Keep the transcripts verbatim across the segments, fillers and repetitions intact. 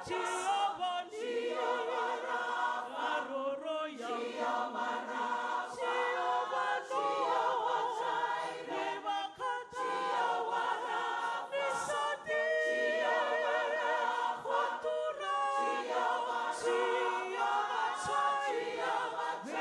Jiova ni maroroi au. Jiova ni vakatawa. Ni sa dina na Turaga. Jiova Jireh. Ni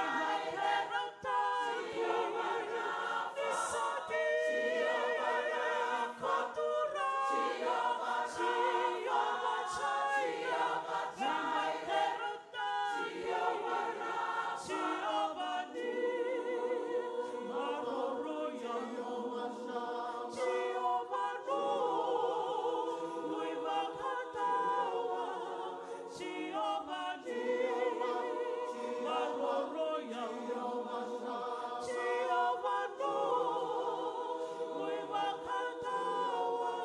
vakatawa.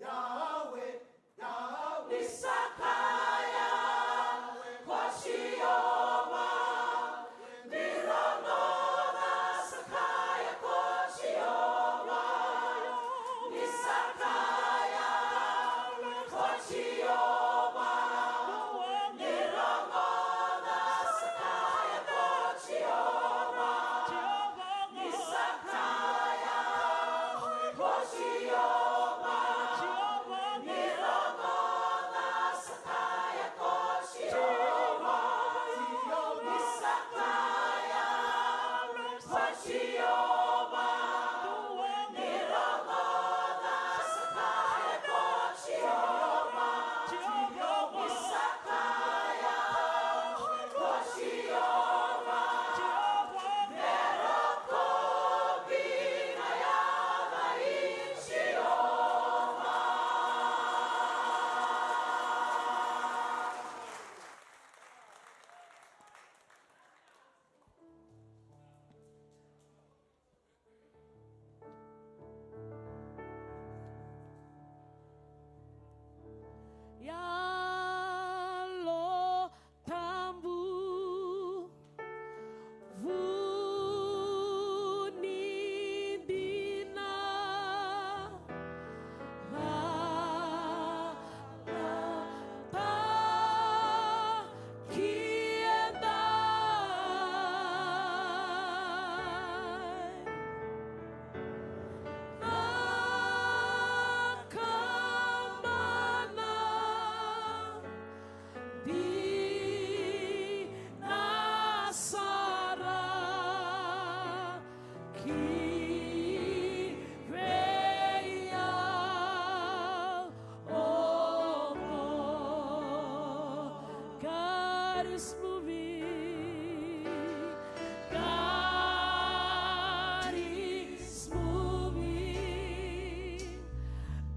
Yahweh, Yahweh. Ni sa kaya ko Jiova, ni rogoca sa kaya ko Jiova. Ni sa kaya ko Jiova, ni rogoca sa kaya ko Jiova. Ni sa kaya ko Jiova, ni rogoca sa kaya ko Jiova. Ni sa kaya ko Jiova, ni rogoca sa kaya ko Jiova. Ni sa kaya ko Jiova. Yalo Tabu, vu ni dina, vakataki edai. Na kamana dina sara ki vei au. Oh, God is moving. God is moving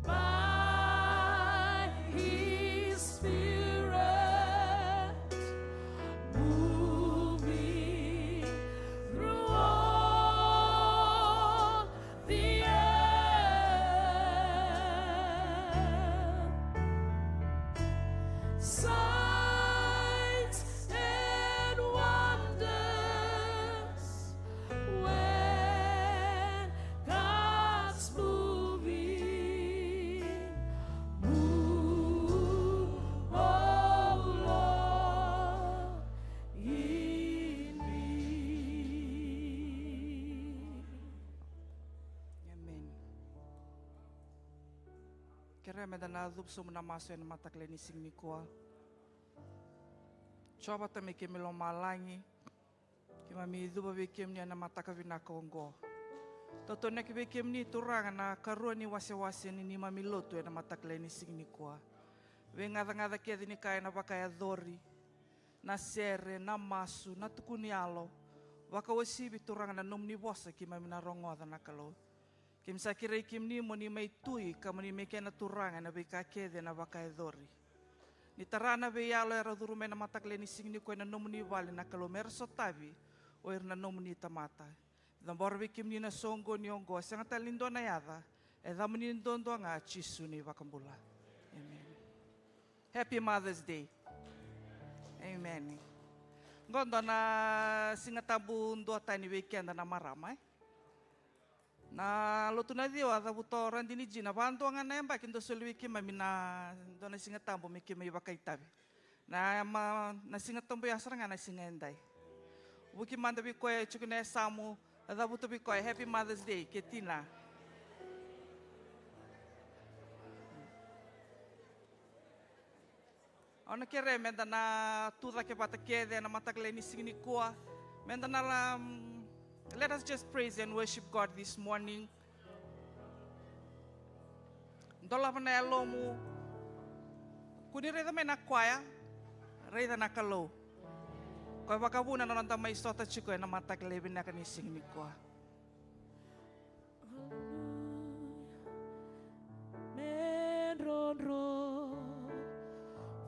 by His Spirit, moving through all the earth. Signs and wonders when God's moving. Move, oh Lord, in me. Amen. Kerea meda na cuva sobu na masu ena mataka lailai ni siga nikua. Jiova Tamai keimami lomalagi, keimami cuva vei kemuni ena mataka vinaka oqo. Tautaunaki vei kemuni Turaga na ikarua ni wasewase ni neimami lotu ena mataka lailai ni siga nikua. Veigacagaca kece ni ka ena vakayacori, na sere, na masu, na tukuni yalo. Vakauasivi Turaga na nomuni vosa keimami na rogoca na Kalou. Keimami sa kerei kemuni mo ni mai tui ka mo ni mai kena Turaga ena veika kece ena vakayacori. Ni tara na veiyalo era curu mai na mataka lailai ni siga nikua ena nomuni vale na Kalou, mera sotavi o ira na nomuni tamata. Cabora vei kemuni na soqoni oqo, sega tale ni dua na yaca, e yacamuni duadua ga Jisu na iVakabula. Amen. Happy Mother's Day. Amen. Oqo dua na Siga Tabu duatani vei keda na marama, e? Na lotu na ciwa, cavuta o Radini G, na vakadua ga na yabaki dou soli vei keimami na dua na Siga Tabu me keimami vakaitavi. Na ma, na Siga Tabu ya sara ga na siga edai. Vuki mada vei koya e tiko na yasamu, cavuta vei koya Happy Mother's Day, kei tina. Au na kerea meda na tucake vata kece ena mataka lailai ni siga nikua. Meda na, um, let us just praise and worship God this morning. Dolava na yalomu. Kua ni raica mai na kwaya, raica na Kalou. Koya vakavuna na noda mai sota tiko ena mataka lailai vinaka ni siga nikua. Hallelujah. Me drodro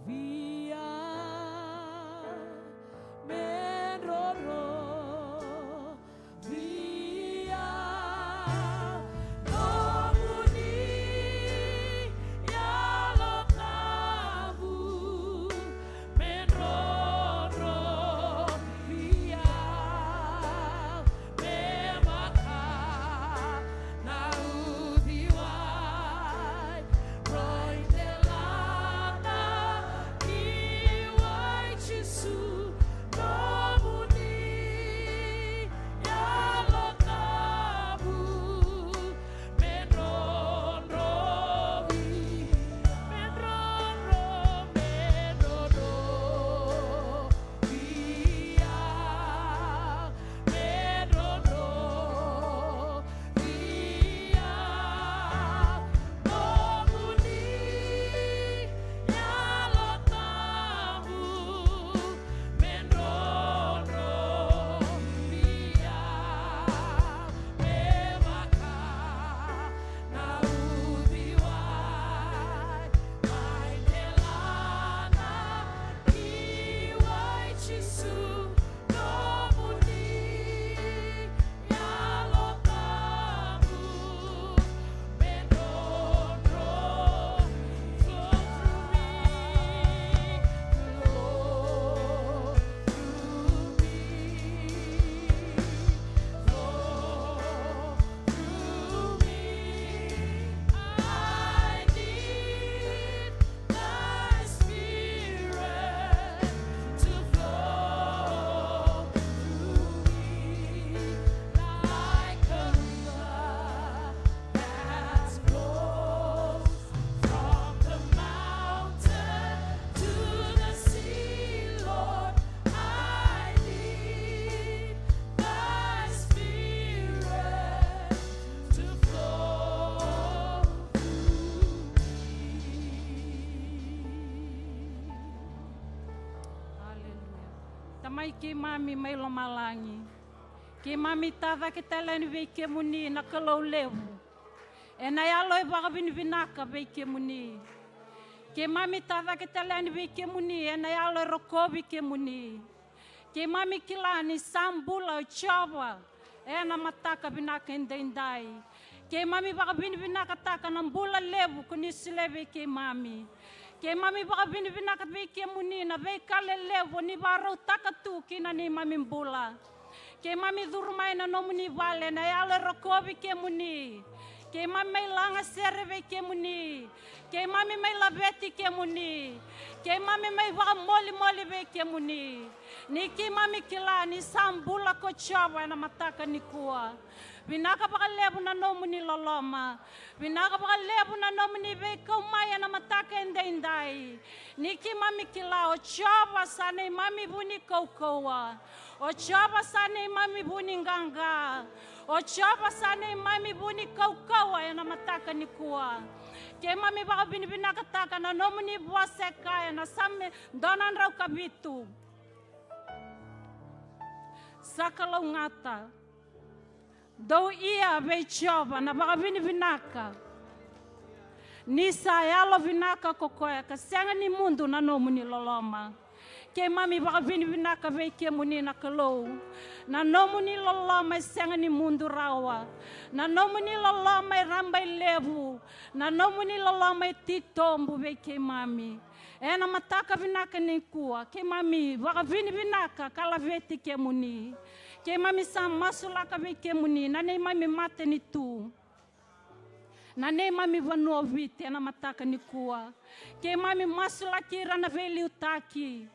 via, me drodro via. Nomuni Yalo Tabu me drodro via. Me vaka na uciwai roi delana ki wai Jisu, nomuni Yalo Tabu me drodro via, me drodro, me drodro via, me drodro via, nomuni Yalo Tabu me drodro via, me vaka na uciwai mai delana ki wai Jisu, nomuni Yalo Tabu me drodro, flow through me, flow through me, flow through me. I need Thy Spirit to flow through me like a river that flows from the mountain to the sea, Lord. I need Thy Spirit to flow through me. Aleluya. Tamai keimami mai lomalagi, keimami tacake tale yani vei kemuni na Kalou levu. Ena yalo e vakavinavinaka vei kemuni. Keimami tacake tale yani vei kemuni ena yalo e rokovi kemuni. Keimami kila ni sa bula o Jiova ena mataka vinaka edaidai. Keimami vakavinavinakataka na bula levu ko ni solia vei keimami. Keimami vakavinavinaka vei kemuni na veika lelevu o ni vakarautaka tu ki na neimami bula. Keimami curu mai na nomuni vale ena yalo e rokovi kemuni. Keimami mai laga sere vei kemuni. Keimami mai laveti kemuni. Keimami mai vakamolimoli vei kemuni. Ni keimami kila ni sa bula ko Jiova ena mataka nikua. Vinaka vakalevu na nomuni loloma. Vinaka vakalevu na nomuni veikau mai ena mataka edaidai. Ni keimami kila o Jiova sa neimami vu ni kaukauwa. O Jiova sa neimami vu ni qaqa. O Jiova sa neimami vu ni kaukauwa ena mataka nikua. Keimami vakavinavinakataka na nomuni vosa e kaya na Same dua na drau ka vitu. Sa kalougata. Dou ia vei Jiova na vakavinavinaka. Ni sa yalovinaka ko koya ka sega ni mudu na nomuni loloma. Keimami vakavinavinaka vei kemuni na Kalou. Na nomuni loloma e sega ni mudu rawa. Na nomuni loloma e rabailevu. Na nomuni loloma e titobu vei keimami. Ena mataka vinaka nikua, keimami vakavinavinaka ka laveti kemuni. Keimami sa masulaka vei kemuni na neimami matanitu, na neimami vanua o Viti ena mataka nikua. Keimami masulaki ira na veiliutaki,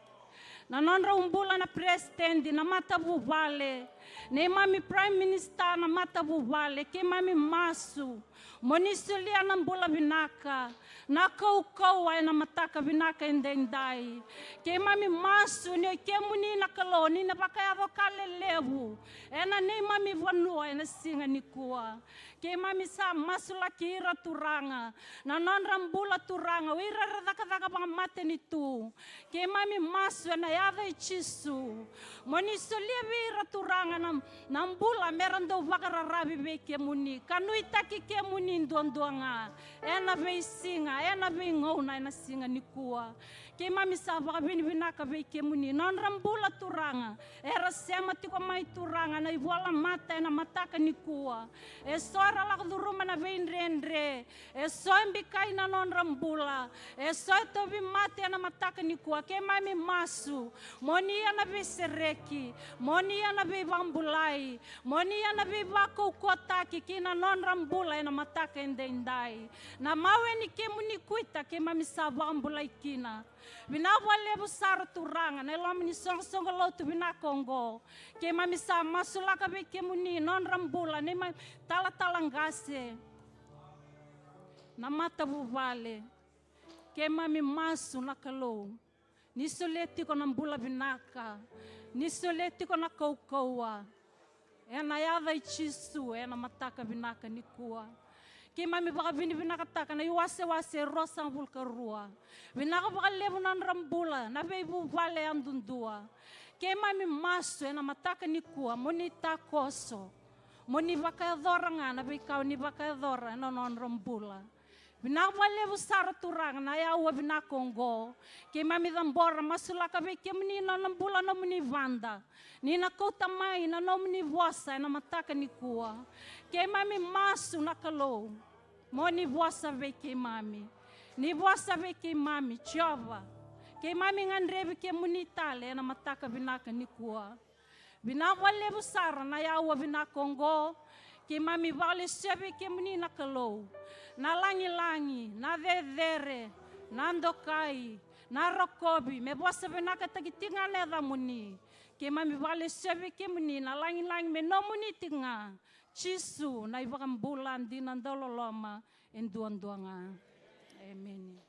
na nodrau bula na peresitedi, na matavuvale, neimami Prime Minister, na matavuvale. Keimami masu mo ni solia na bula vinaka, na kaukauwa ena mataka vinaka edaidai. Keimami masu ni o kemuni na Kalou, ni na vakayaco ka lelevu ena neimami vanua ena siga nikua. Keimami sa masulaki ira, Turaga, na nodra bula, Turaga, o ira era cakacaka vakamatanitu. Keimami masu ena yaca i Jisu mo ni solia vei ira, Turaga, na, na bula mera dau vakararavi vei kemuni ka nuitaki kemuni duadua ga ena veisiga, ena veigauna, ena siga nikua. Keimami sa vakavinavinaka vei kemuni na nodra bula, Turaga, era sema tiko mai, Turaga, na ivolamata ena mataka nikua. Eso era lako curuma na veidredre, eso e bikai na nodra bula, eso e tauvimate ena mataka nikua. Keimami masu mo ni ia na veisereki, mo ni ia na veivakabulai, mo ni ia na veivakaukauwataki ki na nodra bula ena mataka edaidai. Na mawe ni kemuni kuita keimami sa vakabulai kina. Vinaka vakalevu sara, Turaga, na loma ni soqosoqo lotu vinaka oqo. Keimami sa masulaka vei kemuni na nodra bula neimami talatala qase, na matavuvale. Keimami masu, na Kalou, ni solia tiko na bula vinaka, ni solia tiko na kaukauwa ena yaca i Jisu ena mataka vinaka nikua. Keimami vakavinavinakataka na iwasewase e ruasagavulu ka rua. Vinaka vakalevu na nodra bula na veivuvale yadudua. Keimami masu ena mataka nikua mo ni takoso, mo ni vakayacora ga na veika o ni vakayacora ena nodra bula. Vinaka vakalevu sara, Turaga, na aua vinaka oqo. Keimami cabora, masulaka vei kemuni na nona bula nomuni vada, ni na kauta mai na nomuni vosa ena mataka nikua. Keimami masu, na Kalou, mo ni vosa vei keimami. Ni vosa vei keimami, Jiova. Keimami gadrevi kemuni tale ena mataka vinaka nikua. Vinaka vakalevu sara na aua vinaka oqo. Keimami vakalesuya vei kemuni, na Kalou, na lagilagi, na cecere, na dokai, na rokovi, me vosa vinakataki tiko ga na yacamuni. Keimami vakalesuya vei kemuni na lagilagi me nomuni tiko ga. Jisu, na iVakabula dina dauloloma e duadua ga. Emeni.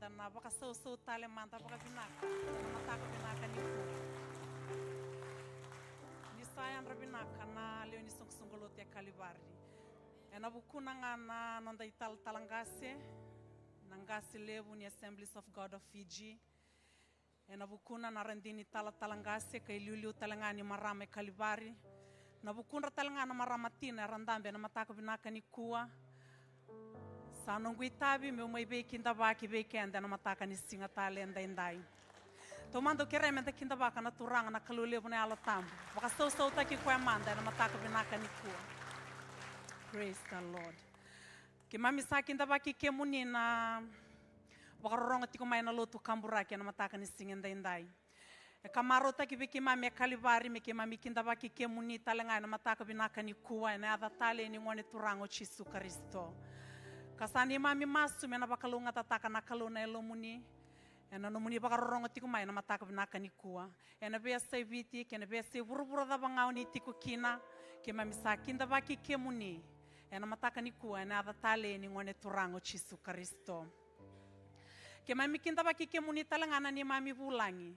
Da na vakasausau tale mada vakavinaka na mataka vinaka nikua. Ni sa yadra vinaka na lewe ni soqosoqo lotu e Kalivari. Ena vukuna ga na noda italatala qase, na qase levu ni Assemblies of God of Fiji. Ena vukuna na radini talatala qase ka iliuliu tale ga ni marama e Kalivari. Na vukudra tale ga na marama tina era dabe ena mataka vinaka nikua. Sa noqu itavi meu mai veikidavaki vei keda ena mataka ni siga tale edaidai. Taumada au kerea meda kidavaka na Turaga na Kalou levu na Yalo Tabu. Vakasausautaki koya mada ena mataka vinaka nikua. Praise the Lord. Keimami sa kidavaki kemuni na vakarorogo tiko mai na lotu kaburaki ena mataka ni siga edaidai. E ka marautaki vei keimami e Kalivari me keimami kidavaki kemuni tale ga ena mataka vinaka nikua ena yaca talei ni Gone Turaga o Jisu Karisito. Ka sa neimami masu me na vakalougatataka na Kalou na yalomuni ena nomuni vakarorogo tiko mai ena mataka vinaka nikua. Ena veiyasai Viti kei na veiyasai vuravura cava ga o ni tiko kina, keimami sa kidavaki kemuni ena mataka nikua ena yaca talei ni Gone Turaga o Jisu Karisito. Keimami kidavaki kemuni tale ga na neimami vulagi.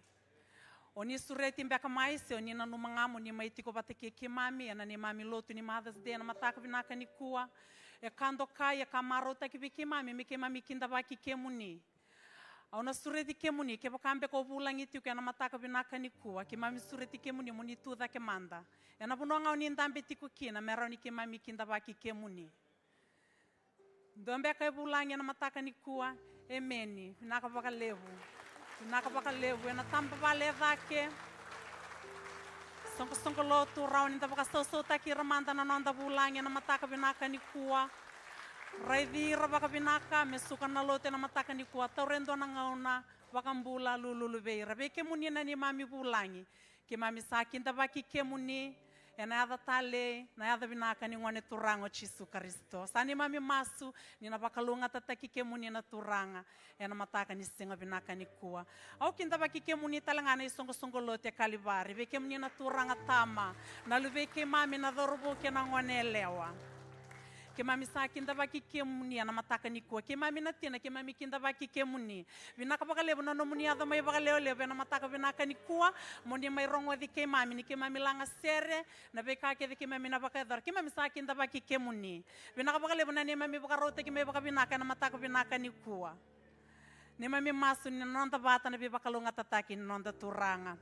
O ni sureti beka mai se o ni nanuma ga mo ni mai tiko vata kei keimami ena neimami lotu ni Mother's Day ena mataka vinaka nikua. E ka dokai, e ka marautaki vei keimami me keimami kidavaki kemuni. Au na sureti kemuni, kevaka beka o vulagi tiko ena mataka vinaka nikua, keimami sureti kemuni mo ni tu cake mada ena vanua ga o ni dabe tiko kina me rawa ni keimami kidavaki kemuni. Dua beka e vulagi ena mataka nikua? Emeni. Vinaka vakalevu. Vinaka vakalevu. Ena taba vale e cake. Soqosoqo lotu, rawa ni da vakasausautaki ira mada na noda vulagi ena mataka vinaka nikua. Raici ira vakavinaka me suka na lotu ena mataka nikua. Taura e dua na gauna vakabula lululu vei ira. Vei kemuni na neimami vulagi, keimami sa kidavaki kemuni ena yaca talei, na yaca vinaka ni Gone Turaga o Jisu Karisito. Sa neimami masu ni na vakalougatataki kemuni na Turaga ena mataka ni siga vinaka nikua. Au kidavaki kemuni tale ga na isoqosoqo lotu e Kalivari, vei kemuni na turaga tama, na luvei keimami na cauravou kei na gone yalewa. Keimami sa kidavaki kemuni ena mataka nikua. Keimami na tina, keimami kidavaki kemuni. Vinaka vakalevu na nomuni yaco mai vakalevulevu ena mataka vinaka nikua, mo ni mai rogoci keimami ni keimami laga sere na veika kece keimami na vakayacora. Keimami sa kidavaki kemuni. Vinaka vakalevu na neimami vakarautaki mai vakavinaka ena mataka vinaka nikua. Neimami masu ni na noda vata na veivakalougatataki ni noda Turaga.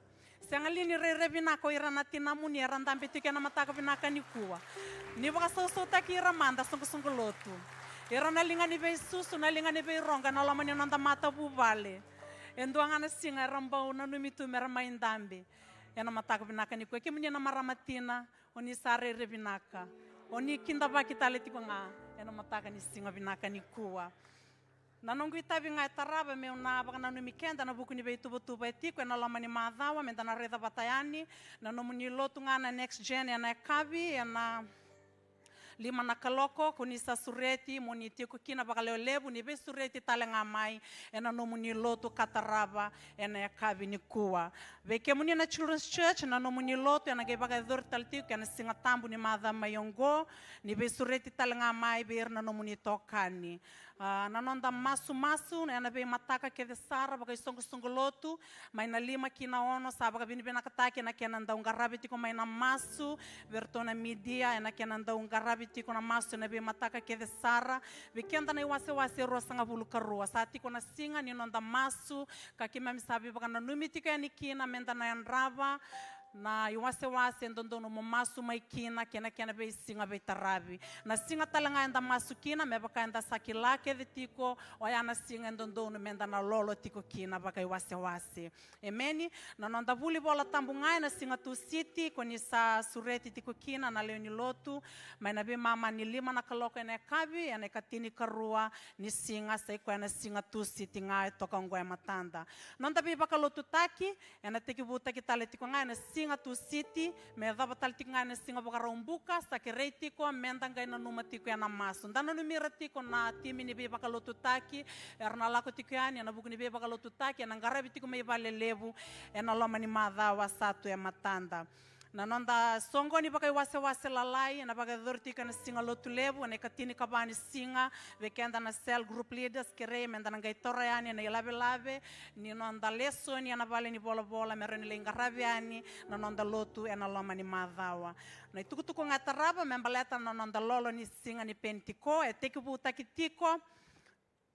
Sega li ni rairai vinaka o ira na tinamuni era dabe tiko ena mataka vinaka nikua? Ni vakasausautaki ira mada, soqosoqo lotu. Ira na liga ni veisusu, na liga ni veirogo ena loma ni noda matavuvale. E dua ga na siga era bau nanumi tu mera mai dabe ena mataka vinaka nikua. Kemuni na marama tina, o ni sa rairai vinaka. O ni kidavaki tale tiko ga ena mataka ni siga vinaka nikua. Na noqu itavi ga e tarava meu na vakananumi keda ena vuku ni veituvatuva e tiko ena loma ni macawa, meda na raica vata yani na nomuni lotu ga na Next Gen ena yakavi, ena lima na kaloko. Ko ni sa sureti mo ni tiko kina vakalevulevu, ni veisureti tale ga mai ena nomuni lotu ka tarava ena yakavi nikua. Vei kemuni na Children's Church, na nomuni lotu ena qai vakayacori tale tiko ena Siga Tabu ni macawa mai oqo, ni veisureti tale ga mai vei ira na nomuni itokani. A, na noda masumasu ena veimataka kece sara vakaisoqosoqo lotu, mai na lima ki na ono, sa vakavinavinakataki ena kena dau qaravi tiko mai na masu vei iratou na media, ena kena dau qaravi tiko na masu ena veimataka kece sara. Vei keda na iwasewase e ruasagavulu ka rua, sa tiko na siga ni noda masu, ka keimami sa veivakananumi tiko yani kina meda na yadrava na iwasewase e dodonu mo masu mai kina kei na kena veisiga veitaravi. Na siga tale ga eda masu kina, me vaka eda sa kila kece tiko, oya na siga e dodonu meda na lolo tiko kina vakaiwasewase. Emeni. Na noda vuli Vola Tabu ga ena siga Tusiti, ko ni sa sureti tiko kina na lewe ni lotu, mai na veimama ni lima na kaloko ena yakavi, ena ikatinikarua ni siga, sa i koya na siga Tusiti ga e toka oqo e matada. Noda veivakalotutaki ena tekivutaki tale tiko ga ena siga Tusiti, me yacova tale tiko ga ena siga Vakaraubuka. Sa kerei tiko meda qai nanuma tiko ena masu. Da nanumi ira tiko na timi ni veivakalotutaki, era na lako tiko yani ena vuku ni veivakalotutaki ena qaravi tiko mai valelevu ena loma ni macawa sa tu e matada. Na noda soqoni vakaiwasewase lalai ena vakayacori tiko ena siga Lotulevu, ena ikatinikava ni siga. Vei keda na cell group leaders, kerei meda na qai taura yani na ilavelave ni noda lesoni ena vale ni volavola me rawa ni lai qaravi yani na noda lotu ena loma ni macawa. Na itukutuku ga e tarava me baleta na noda lolo ni siga ni Penitiko e tekivutaki tiko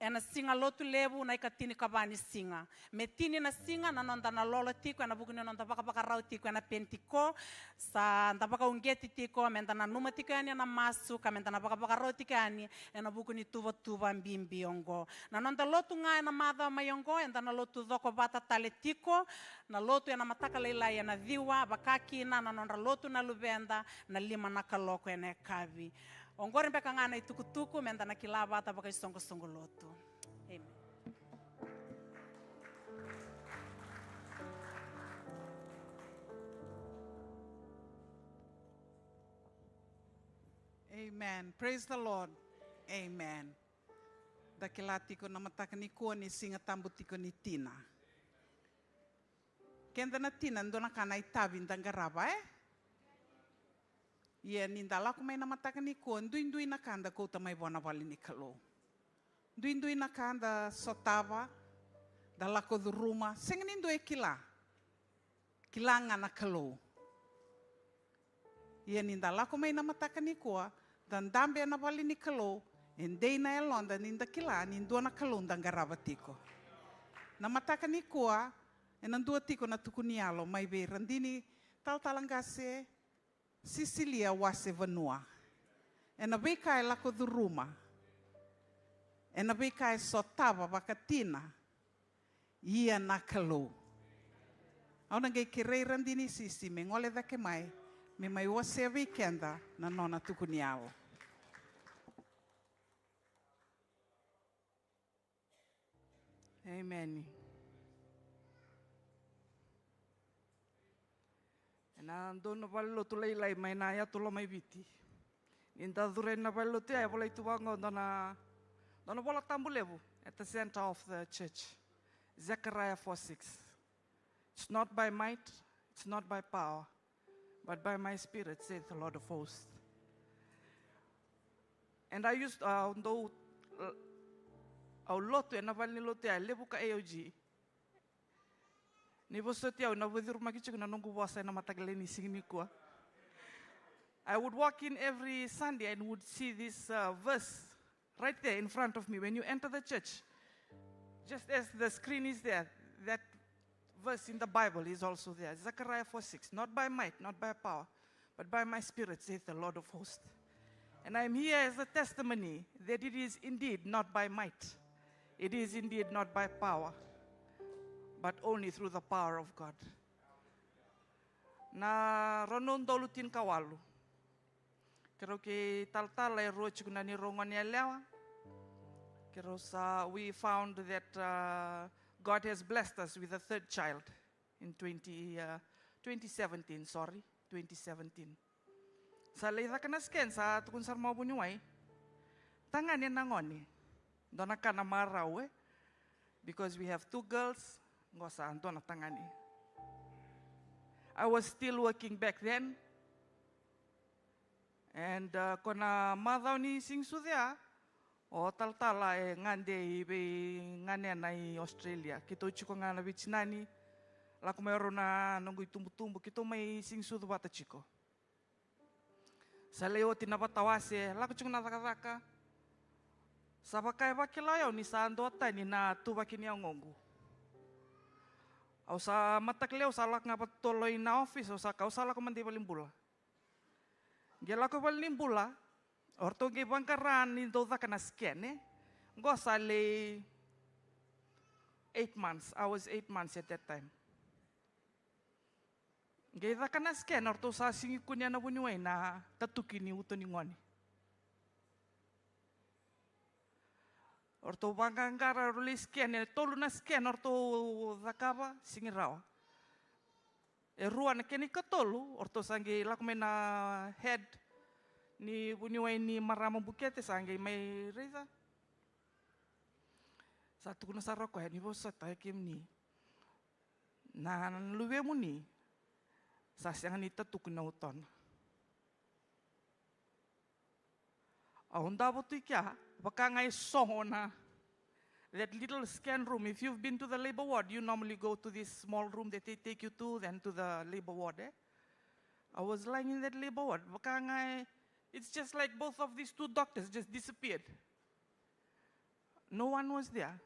ena siga Lotulevu, na ikatinikava ni siga. Me tini na siga na noda na lolo tiko ena vuku ni noda vakavakarau tiko ena Penitiko. Sa da vakauqeti tiko meda nanuma tiko yani ena masu ka meda na vakavakarau tiko yani ena vuku ni tuvatuva bibi oqo. Na noda lotu ga ena macawa mai oqo, eda na lotu coko vata tale tiko. Na lotu ena mataka lailai ena ciwa, vaka kina na nodra lotu na luveda na lima na kaloko ena yakavi. Oqori beka ga na itukutuku meda na kila vata vakaisoqosoqo lotu. Amen. Amen. Praise the Lord. Amen. Da kila tiko na mataka nikua ni Siga Tabu tiko ni tina. Keda na tina, dua na ka na itavi da qarava, e? Ia ni da lako mai na mataka nikua, duidui na ka da kauta mai vua na vale ni Kalou. Duidui na ka da sotava, da lako curuma, sega ni dua e kila. Kila ga na Kalou. Ia ni da lako mai na mataka nikua, da dabe ena vale ni Kalou, e dei na yaloda ni da kila ni dua na Kalou da qarava tiko. Na mataka nikua, ena dua tiko na tuku ni yalo mai vei radini talatala qase Sisilia Wasevanua. Ena veika e lako curuma, ena veika e sotava vakatina, ia na Kalou. Au na qai kerei radini Sisi me gole cake mai, me mai wasea vei keda na nona tuku ni yalo. Emeni. Ena dua na valelotu lailai mai na yatu Lomaiviti. Ni da curu yani na valelotu ya, e volai tu vaqo dua na, dua na vola tabu levu at the center of the church. Zechariah four six. It's not by might, it's not by power, but by my spirit, saith the Lord of hosts. And I used, uh, au dau, uh, au lotu ena vale ni lotu ya, levu ka A O G. Ni vosoti au, na vacurumaki tiko na noqu vosa ena mataka lailai ni siga nikua. I would walk in every Sunday and would see this, uh, verse right there in front of me. When you enter the church, just as the screen is there, that verse in the Bible is also there. Zechariah four six, "Not by might, not by power, but by my spirit, saith the Lord of hosts." And I am here as a testimony that it is indeed not by might, it is indeed not by power, but only through the power of God. Na rua na udolu tinikawalu, keirau kei talatala e rua tiko na neirau gone yalewa. Keirau sa, we found that, uh, God has blessed us with a third child in twenty, uh, twenty seventeen, sorry, twenty seventeen. Sa lai caka na scan, sa tukuna sara mai o vuniwai, tagane na gone. Dua na ka na marau, e? Because we have two girls, qo sa dua na tagane. I was still working back then. And, uh, ko na macawa ni siganisucu ya, o talatala e gade i vei ganena i Australia. Keitou tiko ga na veitinani, lako mai o rau na noqu itubutubu, keitou mai siganisucu vata tiko. Sa lai oti na vatawase, lako tiko na cakacaka. Sa vaka e vakila o yau ni sa duatani na tuvaki ni yagoqu. Au sa mataka lailai, au sa lako ga vakatotolo ina office, au sa kaya, au sa lako mada i valenibula. Qai lako i valenibula, o ratou qai vaqara ni dau caka na scan, e? Qo sa lai eight months, I was eight months at that time. Qai caka na scan, o ratou sa sega ni kunea na vuniwai na katuki ni uto ni gone. O ratou vaqaqara, o ratou lai scan, e tolu na scan o ratou cakava, sega ni rawa. E rua, na kena ikatolu, o ratou sa qai lako mai na head ni vuniwai ni marama bukete, sa qai mai raica. Sa tukuna sara o koya, ni vosota, e kemuni. Na luvemuni Sa sega ni tatuku na utona. Au davo tu i kea, vaka ga e sogo na, that little scan room. If you've been to the labor ward, you normally go to this small room that they take you to, then to the labor ward, eh? I was lying in that labor ward. Vaka ga e, it's just like both of these two doctors just disappeared. No one was there.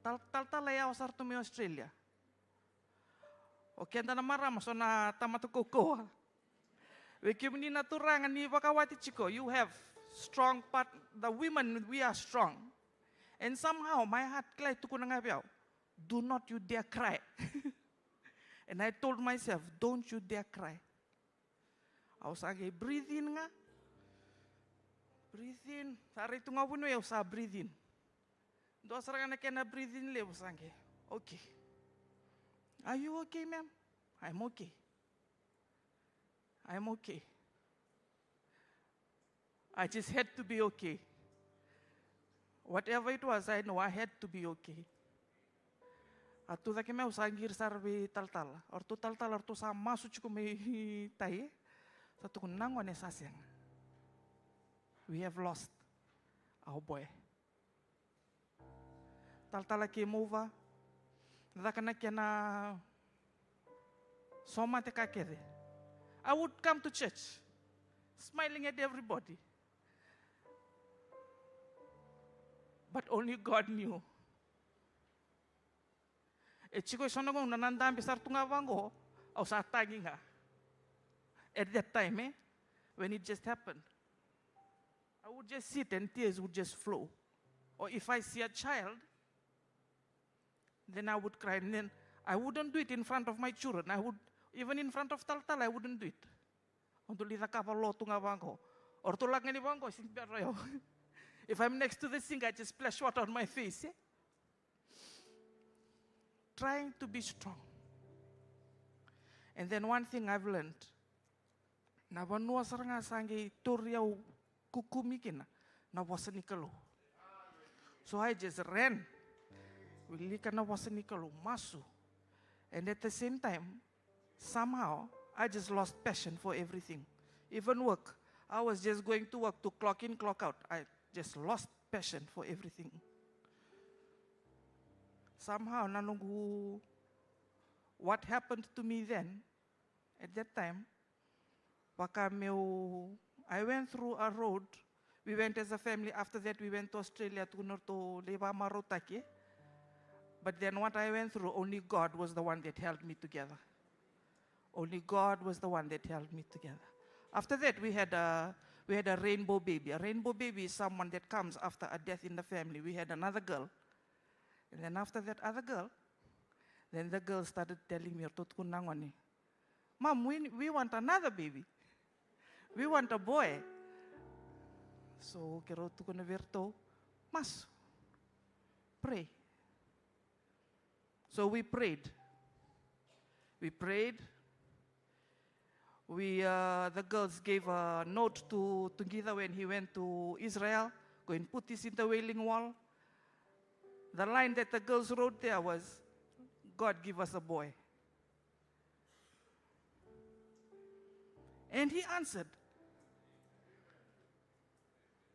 Tal, talatala e yawa sara tu mai Australia. O keda na marama so na tamata kaukauwa. Vei kemuni na turaga ni vakawati tiko, you have strong part, the women, we are strong. And somehow my heart kila e tukuna ga vei au, "Do not you dare cry." And I told myself, "Don't you dare cry." Au sa qai breathe in ga. Breathe in. Sa rai tu ga vuniwai, au sa breathe in. Dua sara ga na kena breathe in levu, sa qai, "Okay. Are you okay, ma'am?" "I'm okay. I'm okay." I just had to be okay. Whatever it was, I know I had to be okay. A tu cake mai, au sa qiri sara vei talatala. O ratou talatala, o ratou sa masu tiko mai tai. Sa tukuna, "Na gone sa sega. We have lost our boy." Talatala came over. Caka na kena somate ka kece. I would come to church, smiling at everybody. But only God knew. E tiko e so na gauna na dabe sara tu ga vaqo, au sa tagi ga. At that time, eh, when it just happened, I would just sit and tears would just flow. Or if I see a child, then I would cry. And then I wouldn't do it in front of my children. I would, even in front of talatala, I wouldn't do it. Au dau lai cakava lo tu ga vaqo. O ratou lako ga ni vaqo, sink bero yau. If I'm next to the sink, I just splash water on my face, eh? Trying to be strong. And then one thing I've learned, na vanua sara ga sa qai tauri au kukumi kina, na vosa ni Kalou. So I just ran. Wilika na vosa ni Kalou, masu. And at the same time, somehow, I just lost passion for everything. Even work, I was just going to work to clock in, clock out. I just lost passion for everything. Somehow, na noqu, what happened to me then, at that time, vaka meu, I went through a road. We went as a family. After that, we went to Australia, tukuna ratou lai vakamarautaki. But then what I went through, only God was the one that held me together. Only God was the one that held me together. After that, we had a, we had a rainbow baby. A rainbow baby is someone that comes after a death in the family. We had another girl. And then after that other girl, then the girl started telling me, o ratou tukuna na gone, "Mom, we, we want another baby. We want a boy." So keirau tukuna vei ratou, "Masu. Pray." So we prayed. We prayed. We, uh, the girls gave a note to, to Githa when he went to Israel, "Go and put this in the Wailing Wall." The line that the girls wrote there was, "God, give us a boy." And he answered.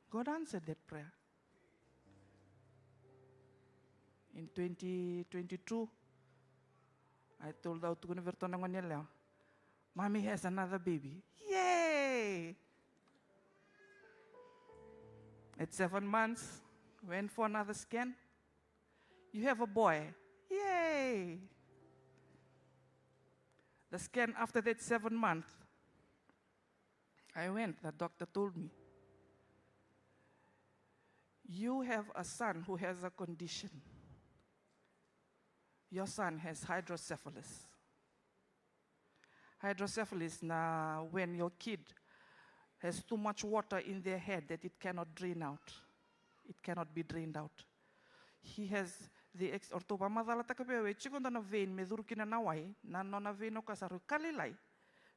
God answered that prayer. In twenty twenty-two, I told, au tukuna vei ratou na gone yalewa, "Mommy has another baby." Yay! At seven months, went for another scan. "You have a boy." Yay! The scan after that seven month, I went, the doctor told me, "You have a son who has a condition. Your son has hydrocephalus." Hydrocephalus na when your kid has too much water in their head that it cannot drain out. It cannot be drained out. He has the ex-, o ratou vakamacalataka vei au, e tiko dua na vein me curu kina na wai, na nona vein o koya sa rui ka lailai,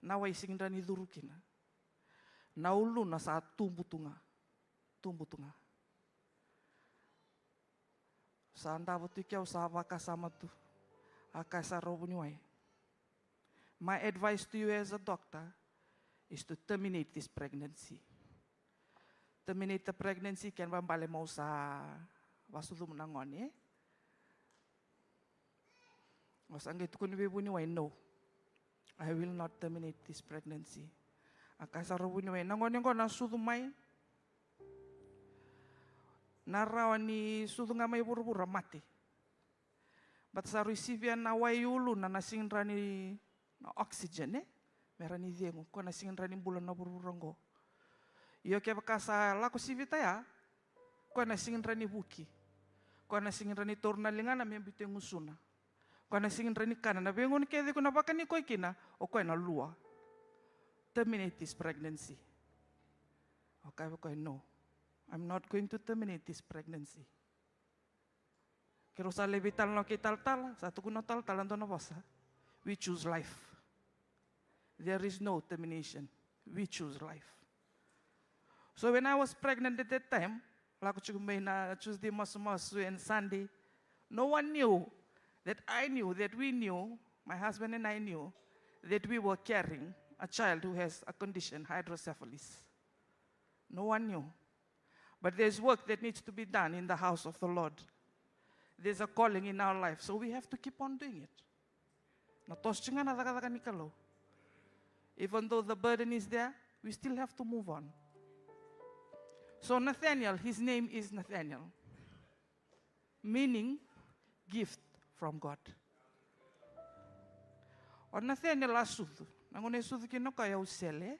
na wai sega ni rawa ni curu kina. Na uluna sa tubu tu ga. Tubu tu ga. Sa davo tu i kea, au sa vakasama tu. A kaya sara o vuniwai, My advice to you as a doctor is to terminate this pregnancy. Terminate the pregnancy, kena ibalebale mo sa vasucuma na gone, e? O sa qai tukuna vei vuniwai, no, I will not terminate this pregnancy. A kaya sara o vuniwai, na gone qo na sucu mai, na rawa ni sucu ga mai vuravura, mate. Baleta sa rui sivia na wai i uluna, na sega ni rawa ni, na oxygen, e? Me rawa ni cegu, koya na sega ni rawa ni bula na vuravura qo. Io kevaka sa lako sivita ya, koya na sega ni rawa ni vuki. Koya na sega ni rawa ni taura na ligana me biuta e gusuna. Koya na sega ni rawa ni kana. Na veigauna kece iko na vakani koya kina, o koya na lua. Terminate this pregnancy. Au kaya vei koya, no, I'm not going to terminate this pregnancy. Keirau sa lai veitalanoa kei talatala, sa tukuna o talatala e dua na vosa. We choose life. There is no termination. We choose life. So when I was pregnant at that time, lako tiko mai na Tuesday masumasu and Sunday, no one knew that I knew, that we knew, my husband and I knew, that we were carrying a child who has a condition, hydrocephalus. No one knew. But there's work that needs to be done in the house of the Lord. There's a calling in our life, so we have to keep on doing it. Na toso tiko ga na cakacaka ni Kalou. Even though the burden is there, we still have to move on. So Nathaniel, his name is Nathaniel, meaning gift from God. O Nathaniel a sucu. Na gauna e sucu kina o koya, au sele.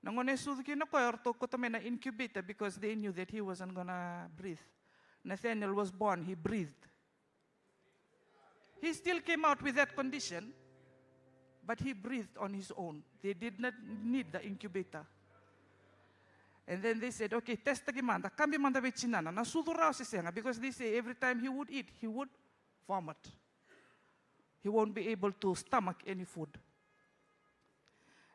Na gauna e sucu kina o koya, eratou kauta mai na incubator because they knew that he wasn't gonna breathe. Nathaniel was born, he breathed. He still came out with that condition, but he breathed on his own. They did not need the incubator. And then they said, okay, test-taki mada, kabi mada vei tinana, na sucu rawa se sega, because they say every time he would eat, he would vomit. He won't be able to stomach any food.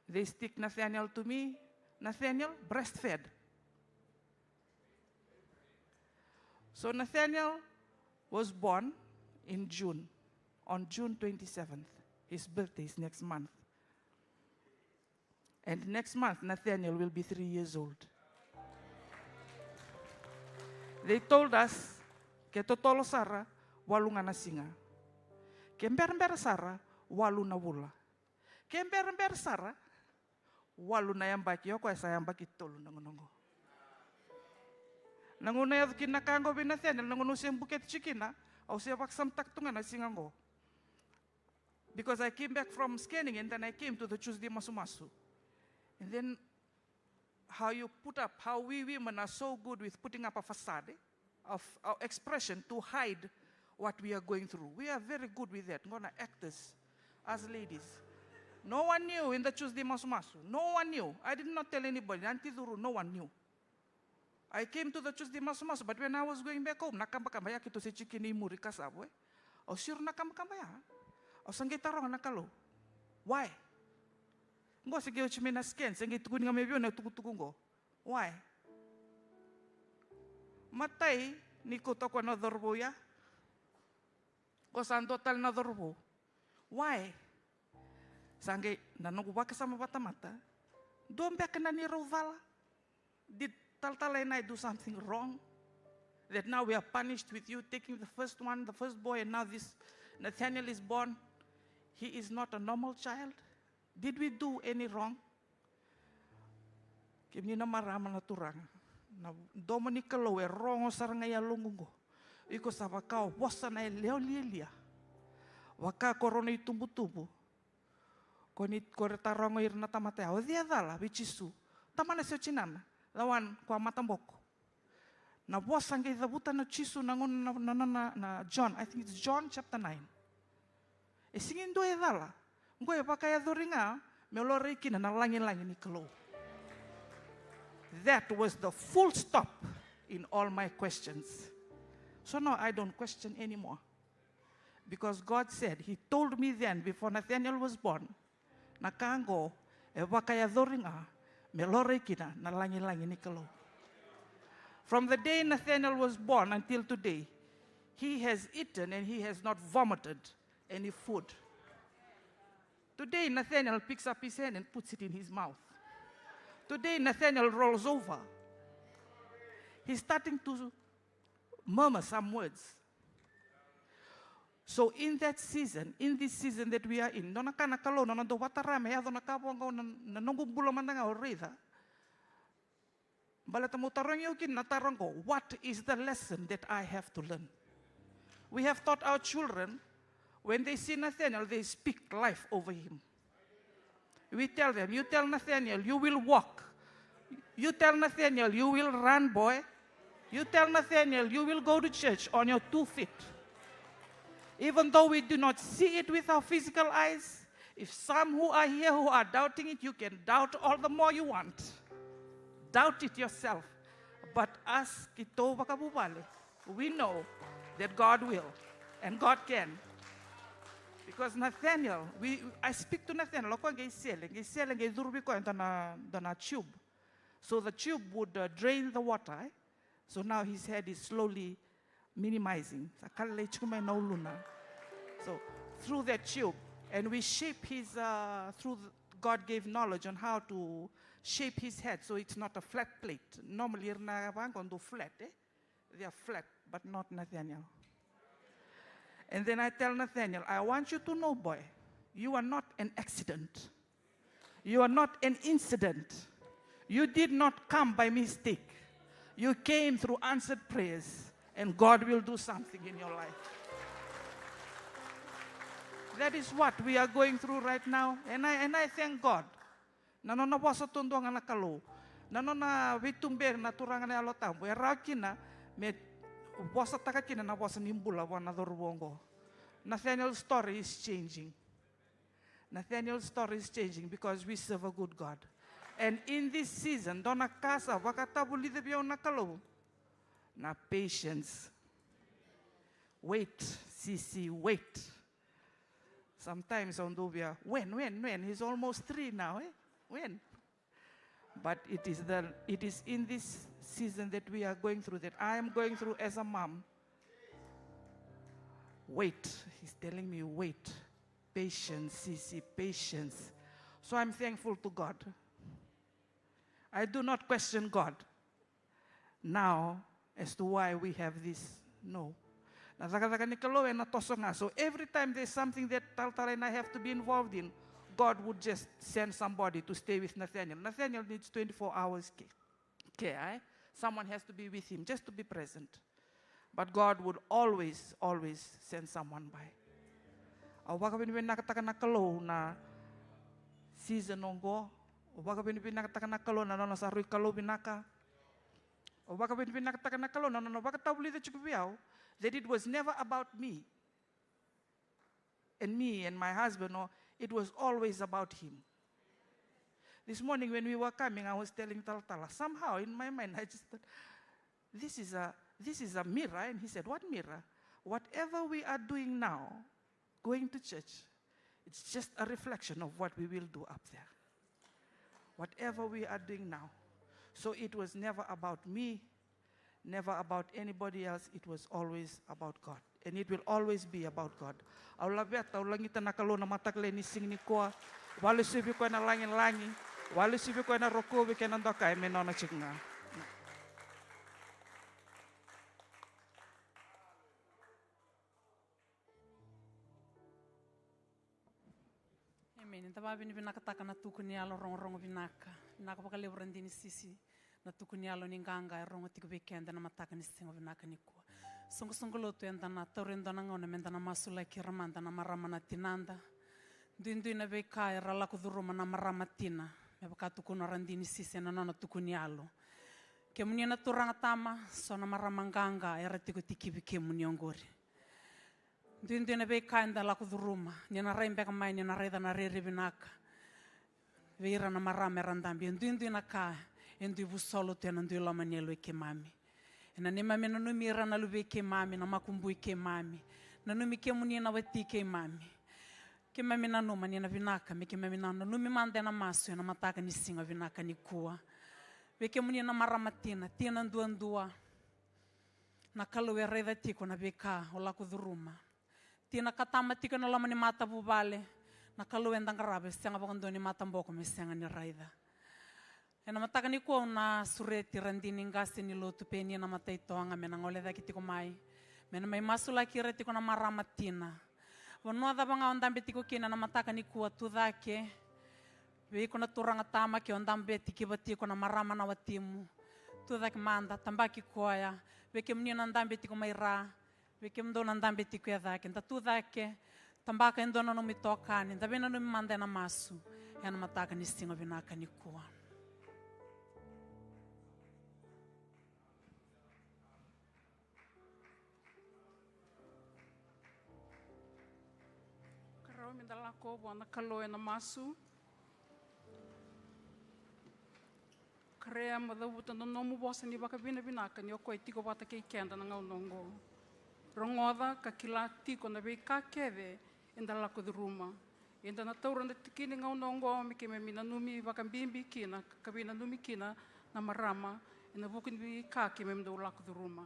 They stick Nathaniel to me. Nathaniel breastfed. So Nathaniel was born in June, on June twenty-seventh. His birthday is next month. And next month, Nathaniel will be three years old. They told us, ke totolo sara, walu ga na siga. Ke berabera sara, walu na vula. Ke berabera sara, walu na yabaki. O koya sa yabaki tolu na gauna oqo. Na gauna e yaco kina na ka oqo vei Nathaniel, na gauna au se bukete tiko kina, au se vakasamataka tu ga na siga oqo. Because I came back from scanning and then I came to the Tuesday masumasu. And then how you put up, how we women are so good with putting up a facade of our expression to hide what we are going through. We are very good with that. Qo na actors, us ladies. No one knew in the Tuesday masumasu. No one knew. I did not tell anybody. Auntie Duru, no one knew. I came to the Tuesday masumasu, but when I was going back home, na kabakaba ya keitou se tiko kina i muri, kasavo, e. Au siro na kabakaba ya. Au sa qai taroga na Kalou. Why? Qo se qai oti mai na scan, se qai tukuni ga mai vei au na itukutuku qo. Why? Matai ni kauta o koya na cauravou ya. Qo sa dua tale na cauravou. Why? Sa qai na noqu vakasama vakatamata. Dua beka na neirau cala? Did Talatala and I do something wrong? That now we are punished with you taking the first one, the first boy, and now this Nathaniel is born. He is not a normal child. Did we do any wrong? Kemuni na marama, na turaga, na domo ni Kalou e rogo sara ga i yaloqu qo. Iko sa vaka o vosa na yalewa lialia. Vaka ko rau na itubutubu. Ko ni, ko ra taroga ira na tamata ya, o cei e cala vei Jisu? Tamana se o tinana? The one ko a mataboko. Na vosa qai cavuta na Jisu na gauna na, na, na, na, na John, I think it's John chapter nine. E sega ni dua e cala. Qo e vakayacori ga me laurai kina na lagilagi ni Kalou. That was the full stop in all my questions. So now I don't question anymore. Because God said, He told me then, before Nathaniel was born, na ka qo e vakayacori ga me laurai kina na lagilagi ni Kalou. From the day Nathaniel was born until today, he has eaten and he has not vomited any food. Today, Nathaniel picks up his hand and puts it in his mouth. Today, Nathaniel rolls over. He's starting to murmur some words. So in that season, in this season that we are in, nona ka na Kalou, nona dau vatara me yaco na ka vaqo na, na noqu bula mada ga o raica. Baleta mo tarogi au kina na taro qo, what is the lesson that I have to learn? We have taught our children, when they see Nathaniel, they speak life over him. We tell them, you tell Nathaniel, you will walk. You tell Nathaniel, you will run, boy. You tell Nathaniel, you will go to church on your two feet. Even though we do not see it with our physical eyes, if some who are here who are doubting it, you can doubt all the more you want. Doubt it yourself. But us, keitou vakavuvale, we know that God will and God can. Because Nathaniel, we, I speak to Nathaniel, o koya qai sele, qai sele, qai curu vei koya e dua na, dua na tube. So the tube would, uh, drain the water, eh? So now his head is slowly minimizing. Sa ka lailai tiko mai na uluna. So through that tube, and we shape his, uh, through the, God gave knowledge on how to shape his head so it's not a flat plate. Normally, ira na vaqo dau flat, eh? They are flat, but not Nathaniel. And then I tell Nathaniel, I want you to know, boy, you are not an accident. You are not an incident. You did not come by mistake. You came through answered prayers, and God will do something in your life. That is what we are going through right now, and I, and I thank God. Na nona vosa taudua ga na Kalou. Na nona veituberi na Turaga na Yalo Tabu, e rawa kina me vosataka kina na vosa ni bula vua na cauravou oqo. Nathaniel's story is changing. Nathaniel's story is changing because we serve a good God. And in this season, dua na ka sa vakatavulica vei au na Kalou, na patience. Wait, C C, wait. Sometimes au dau via, when, when, when? He's almost three now, eh? When? But it is the, it is in this season that we are going through, that I am going through as a mom. Wait, he's telling me, wait. Patience, C C, patience. So I'm thankful to God. I do not question God now as to why we have this. No. Na cakacaka ni Kalou ena toso ga. So every time there's something that Talatala and I have to be involved in, God would just send somebody to stay with Nathaniel. Nathaniel needs twenty-four hours care, care, eh? Someone has to be with him, just to be present. But God would always, always send someone by. Au vakavinavinakataka na Kalou na season oqo. Au vakavinavinakataka na Kalou na nona sa rui Kalou vinaka. Au vakavinavinakataka na Kalou na nona vakatavulica tiko vei au that it was never about me and me and my husband, no, it was always about him. This morning when we were coming, I was telling Talatala, somehow in my mind, I just thought, this is a, this is a mirror. And he said, what mirror? Whatever we are doing now, going to church, it's just a reflection of what we will do up there. Whatever we are doing now. So it was never about me, never about anybody else. It was always about God. And it will always be about God. Au laveta, au lagita na Kalou na mataka lailai ni siga nikua. Vakalesui vei koya na lagilagi. Vakalesui vei koya na rokovi kei na dokai me nona tiko ga. Emeni. Da vakavinavinakataka na tuku ni yalo rogorogo vinaka. Vinaka vakalevu Radini Sisi, na tuku ni yalo ni qaqa e rogo tiko vei keda na mataka ni siga vinaka nikua. Soqosoqo lotu, eda na taura e dua na gauna meda na masulaki ira mada na marama na tinada. Duidui na veika era lako curuma na marama tina, me vaka tukuna Radini Sisi ena nona tuku ni yalo. Kemuni na turaga tama, so na marama qaqa era tiko tikivi kemuni oqori. Duidui na veika eda lako curuma, ni na rai beka mai ni na raica na rere vinaka vei ira na marama era dabe. E duidui na ka e dui vusolo tu ena dui loma ni yaloi keimami. Ena neimami nanumi ira na luvei keimami, na makubui keimami. Nanumi kemuni na wati keimami. Keimami nanuma ni na vinaka me keimami na nanumi mada ena masu ena mataka ni siga vinaka nikua. Vei kemuni na marama tina, tina duadua. Na Kalou e raica tiko na veika o lako curuma. Tina ka tama tiko ena loma ni matavuvale, Na Kalou eda qarava e sega vakadua ni mataboko me sega ni raica. Ena mataka nikua au na sureti Radini, qase ni lotu, penina, mata i toga me na gole cake tiko mai, me na mai masulaki ira tiko na marama tina. Vanua cava ga o dabe tiko kina ena mataka nikua, tu cake vei iko na turaga tama, ke o dabe tikiva tiko na marama na watimu, tu cake mada, tabaki koya. Vei kemuni na dabe tiko mai ra, vei kemudou na dabe tiko e cake, da tu cake, tabaka e dua na nomu itokani, da veinanumi mada ena masu ena mataka ni siga vinaka nikua. Karau me da lako vua na Kalou ena masu. Kerea mo cavuta na nomu vosa ni vakavinavinaka ni o koya e tiko vata kei keda na gauna oqo. Rogoca ka kila tiko na veika kece eda lako curuma. Eda na taura na tiki ni gauna oqo me keimami nanumi vakabibi kina, ka veinanumi kina na marama ena vuku ni veika keimami dau lako curuma.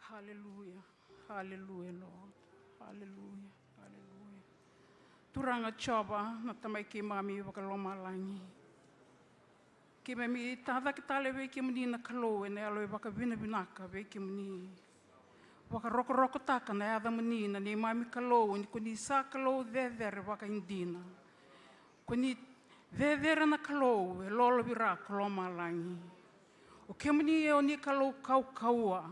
Haleluya. Haleluya, Lord. Haleluya. Haleluya. Turaga Jiova, na Tamai keimami vakalomalagi, keimami tacake tale vei kemuni na Kalou ena yalo e vakavinavinaka vei kemuni. Vakarokorokotaka na yacamuni na neimami Kalou, ni ko ni sa Kalou cecere vakaidina. Ko ni cecere na Kalou e lolovira ko lomalagi. O kemuni o ni Kalou kaukauwa.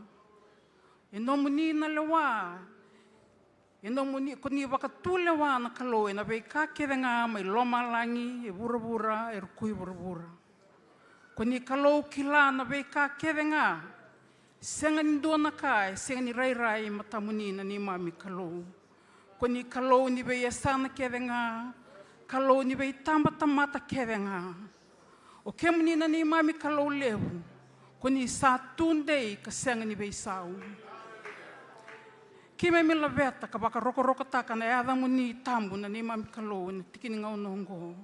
E nomuni na lewa. E nomuni, ko ni vakatulewa na Kalou ena veika kece ga mai lomalagi, e vuravura, e ruku i vuravura. Ko ni Kalou kila na veika kece ga. Sega ni dua na ka e sega ni rairai e matamuni na neimami Kalou. Ko ni Kalou ni veiyasana kece ga, Kalou ni veitabatamata kece ga. O kemuni na neimami Kalou levu, ko ni sa tudei ka sega ni veisau. Keimami laveta ka vakarokorokotaka na yacamuni tabu na neimami Kalou ena tiki ni gauna oqo.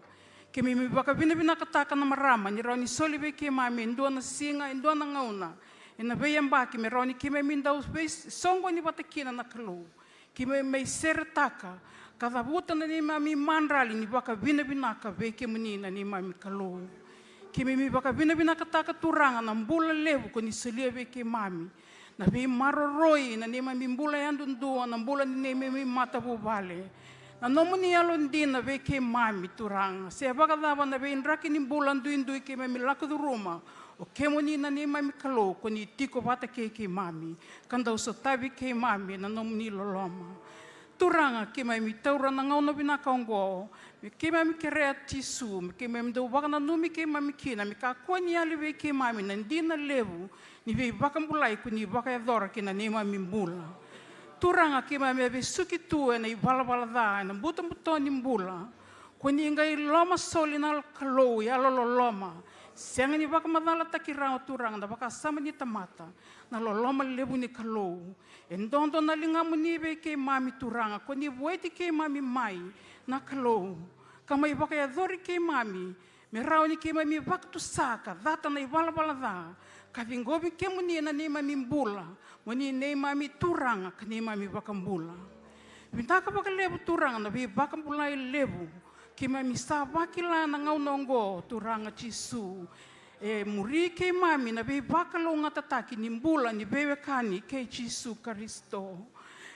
Keimami vakavinavinakataka na marama ni rawa ni soli vei keimami e dua na siga, e dua na gauna ena veiyabaki me rawa ni keimami dau veisoqoni vata kina na Kalou. Keimami mai seretaka ka cavuta na neimami madrali ni vakavinavinaka vei kemuni na neimami Kalou. Keimami vakavinavinakataka Turaga na bula levu ko ni solia vei keimami. Na veimaroroi na neimami bula yadudua, na bula ni neimami matavuvale. Na nomuni yalodina vei keimami Turaga. Se vakacava na veidraki ni bula duidui keimami lako curuma, o kemuni na neimami Kalou ko ni tiko vata kei keimami ka dau sotavi keimami ena nomuni loloma. Turaga, keimami taura na gauna vinaka oqo me keimami kerea Jisu, me keimami dau vakananumi keimami kina, me kakua ni yali vei keimami na dina levu ni veivakabulai ko ni vakayacora ki na neimami bula. Turaga, keimami a vesuki tu ena ivalavala ca, ena butobuto ni bula. Ko ni qai lomasoli na Kalou yalololoma. Sega ni vakamacalataki rawa Turaga na vakasama ni tamata na loloma levu ni Kalou. E dodo na ligamuni vei keimami Turaga, ko ni vueti keimami mai na Kalou ka mai vakayacori keimami, me rawa ni keimami vakatusa ka cata na ivalavala ca ka ciqomi kemuni ena neimami bula, mo ni neimami Turaga ka neimami Vakabula. Vinaka vakalevu Turaga na veivakabulai levu keimami sa vakila na gauna oqo Turaga Jisu. E muri keimami na veivakalougatataki ni bula ni veiwekani kei Jisu Karisito.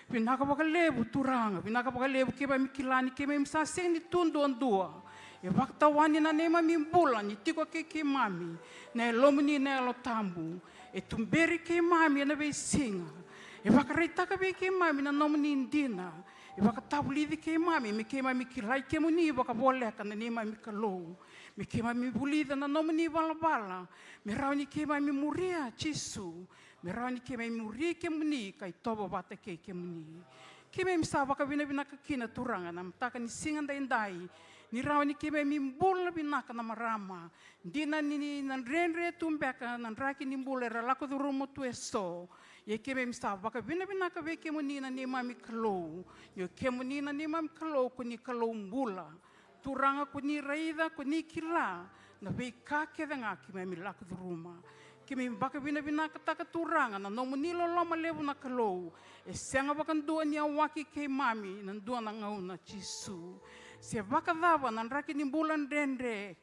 Vinaka vakalevu Turaga, vinaka vakalevu keimami kila ni keimami sa sega ni tu duadua. E vakatawani na neimami bula ni tiko kei keimami na Yalomuni na Yalo Tabu. E tuberi keimami ena veisiga. E vakaraitaka vei keimami na nomuni dina. E vakatavulici keimami me keimami kilai kemuni vakavoleka na neimami Kalou. Me keimami vulica na nomuni valavala, me rawa ni keimami muria Jisu, me rawa ni keimami muri kemuni ka itovo vata kei kemuni. Keimami sa vakavinavinaka kina Turaga na mataka ni siga daidai, ni rawa ni keimami bula vinaka na marama. Dina ni na dredre tu beka na draki ni bula era lako curuma tu eso. Ia keimami sa vakavinavinaka vei kemuni na neimami Kalou. Ni o kemuni na neimami Kalou, ko ni Kalou bula. Turaga, ko ni raica, ko ni kila na veika kece ga keimami lako curuma. Keimami vakavinavinakataka Turaga na nomuni loloma levu na Kalou. E sega vakadua ni yawaki keimami na dua na gauna Jisu. Se vakacava na draki ni bula dredre.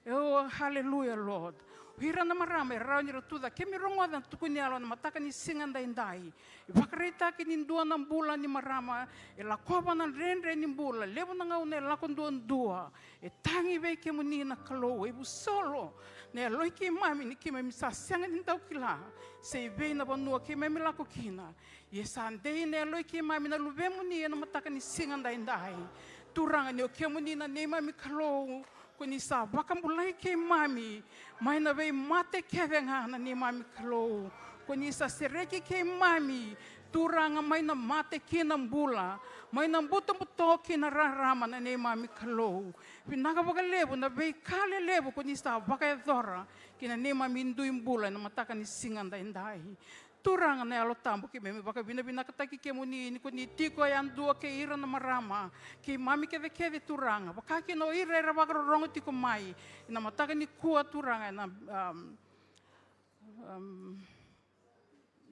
Oh, hallelujah, Lord. O ira na marama e rawa ni ra tucake, keimami rogoca na tukuni yalo na mataka ni siga daidai. E vakaraitaki ni dua na bula ni marama e lakova na dredre ni bula, levu na gauna e lako duadua. E tagi vei kemuni na Kalou, e vusolo na yaloi keimami ni keimami sa sega ni dau kila se i vei na vanua keimami lako kina. Ia sa dei na yaloi keimami na luvemuni ena mataka ni siga daidai. Turaga ni o kemuni na neimami Kalou, ko ni sa vakabulai keimami mai na veimate kece ga na neimami Kalou. Ko ni sa sereki keimami, Turaga, mai na mate ki na bula, mai na butobuto ki na rarama na neimami Kalou. Vinaka vakalevu na veika lelevu ko ni sa vakayacora ki na neimami dui bula ena mataka ni siga daidai. Turaga na Yalo Tabu, keimami vakavinavinakataki kemuni ni ko ni tiko yadua kei ira na marama, keimami kecekece Turaga, vaka kina o ira era vakarorogo tiko mai ena mataka nikua Turaga, ena, um, um,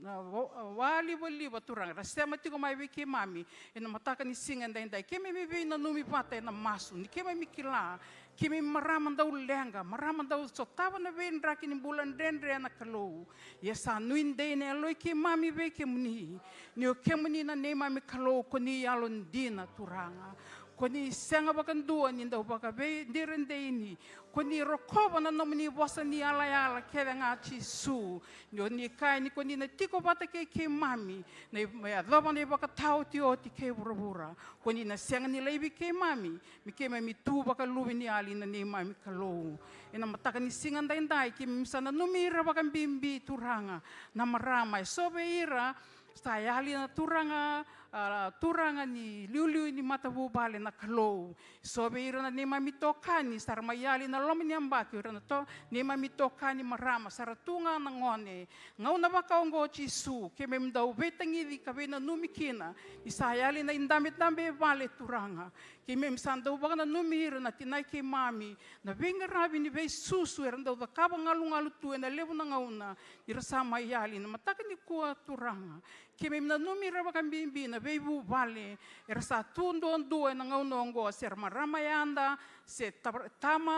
na wa-, walivaliva Turaga, ra sema tiko mai vei keimami ena mataka ni siga daidai. Keimami veinanumi vata ena masu ni keimami kila keimami marama dau leqa, marama dau sotava na veidraki ni bula dredre na Kalou. Ia sa nuidei na yaloi keimami vei kemuni, ni o kemuni na neimami Kalou, ko ni yalodina Turaga. Ko ni sega vakadua ni dau vakaveidiredei ni, ko ni rokova na nomuni vosa ni yalayala kece ga Jisu. Ni o ni kaya ni ko ni na tiko vata kei keimami, na i-, me yacova na ivakataotioti kei vuravura. Ko ni na sega ni laivi keimami, me keimami tu vakaluveniyali na neimami Kalou. Ena mataka ni siga daidai keimami sa nanumi ira vakabibi Turaga, na marama, e so vei ira sa yali na turaga, a, turaga ni liuliu ni matavuvale na Kalou. So vei ira na neimami tokani sa ra mai yali na loma ni yabaki, o ira na to-, neimami tokani marama sa ra tu ga na gone. Gauna vaka oqo Jisu, keimami dau veitagici ka veinanumi kina ni sa yali na idabedabe e vale Turaga. Keimami sa dau vakananumi ira na tinai keimami, na veiqaravi ni veisusu era dau cakava galugalu tu ena levu na gauna ni ra sa mai yali na mataka nikua Turaga. Keimami nanumi ira vakabibi na veivuvale era sa tu duadua ena gauna oqo, se ra marama yada, se ta-, tama,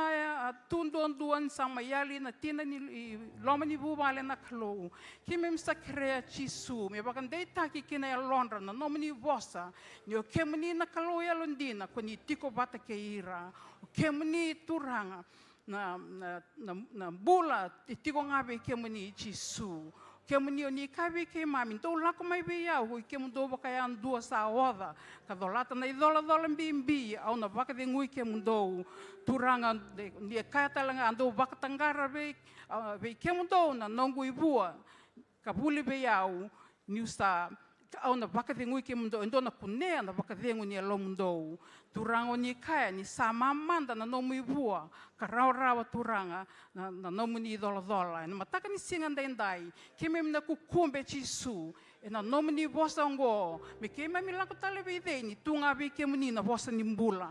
a, tu duadua ni sa mai yali na tina ni, i loma ni vuvale na Kalou. Keimami sa kerea Jisu me vakadeitaki ki na yalodra na nomuni vosa, ni o kemuni na Kalou yalodina, ko ni tiko vata kei ira. O kemuni Turaga, na, na, na, na bula e tiko ga vei kemuni Jisu. Kemuni o ni kaya vei keimami, dou lako mai vei au, oi kemudou vakayadua sa oca ka colata na icolacola bibi, au na vakacegui kemudou. Turaga, ni e kaya tale ga, dou vakataqara vei, a, vei kemudou na noqu ivua, ka vuli vei au, niu sa, au na vakacegui kemudou, e dou na kunea na vakacegu ni yalomudou. Turaga, o ni kaya ni sa mamada na nomu ivua, ka rawarawa Turaga na, na nomuni icolacola. Ena mataka ni siga daidai, keimami na kukube Jisu, ena nomuni vosa oqo, me keimami lako tale vei cei ni tu ga vei kemuni na vosa ni bula.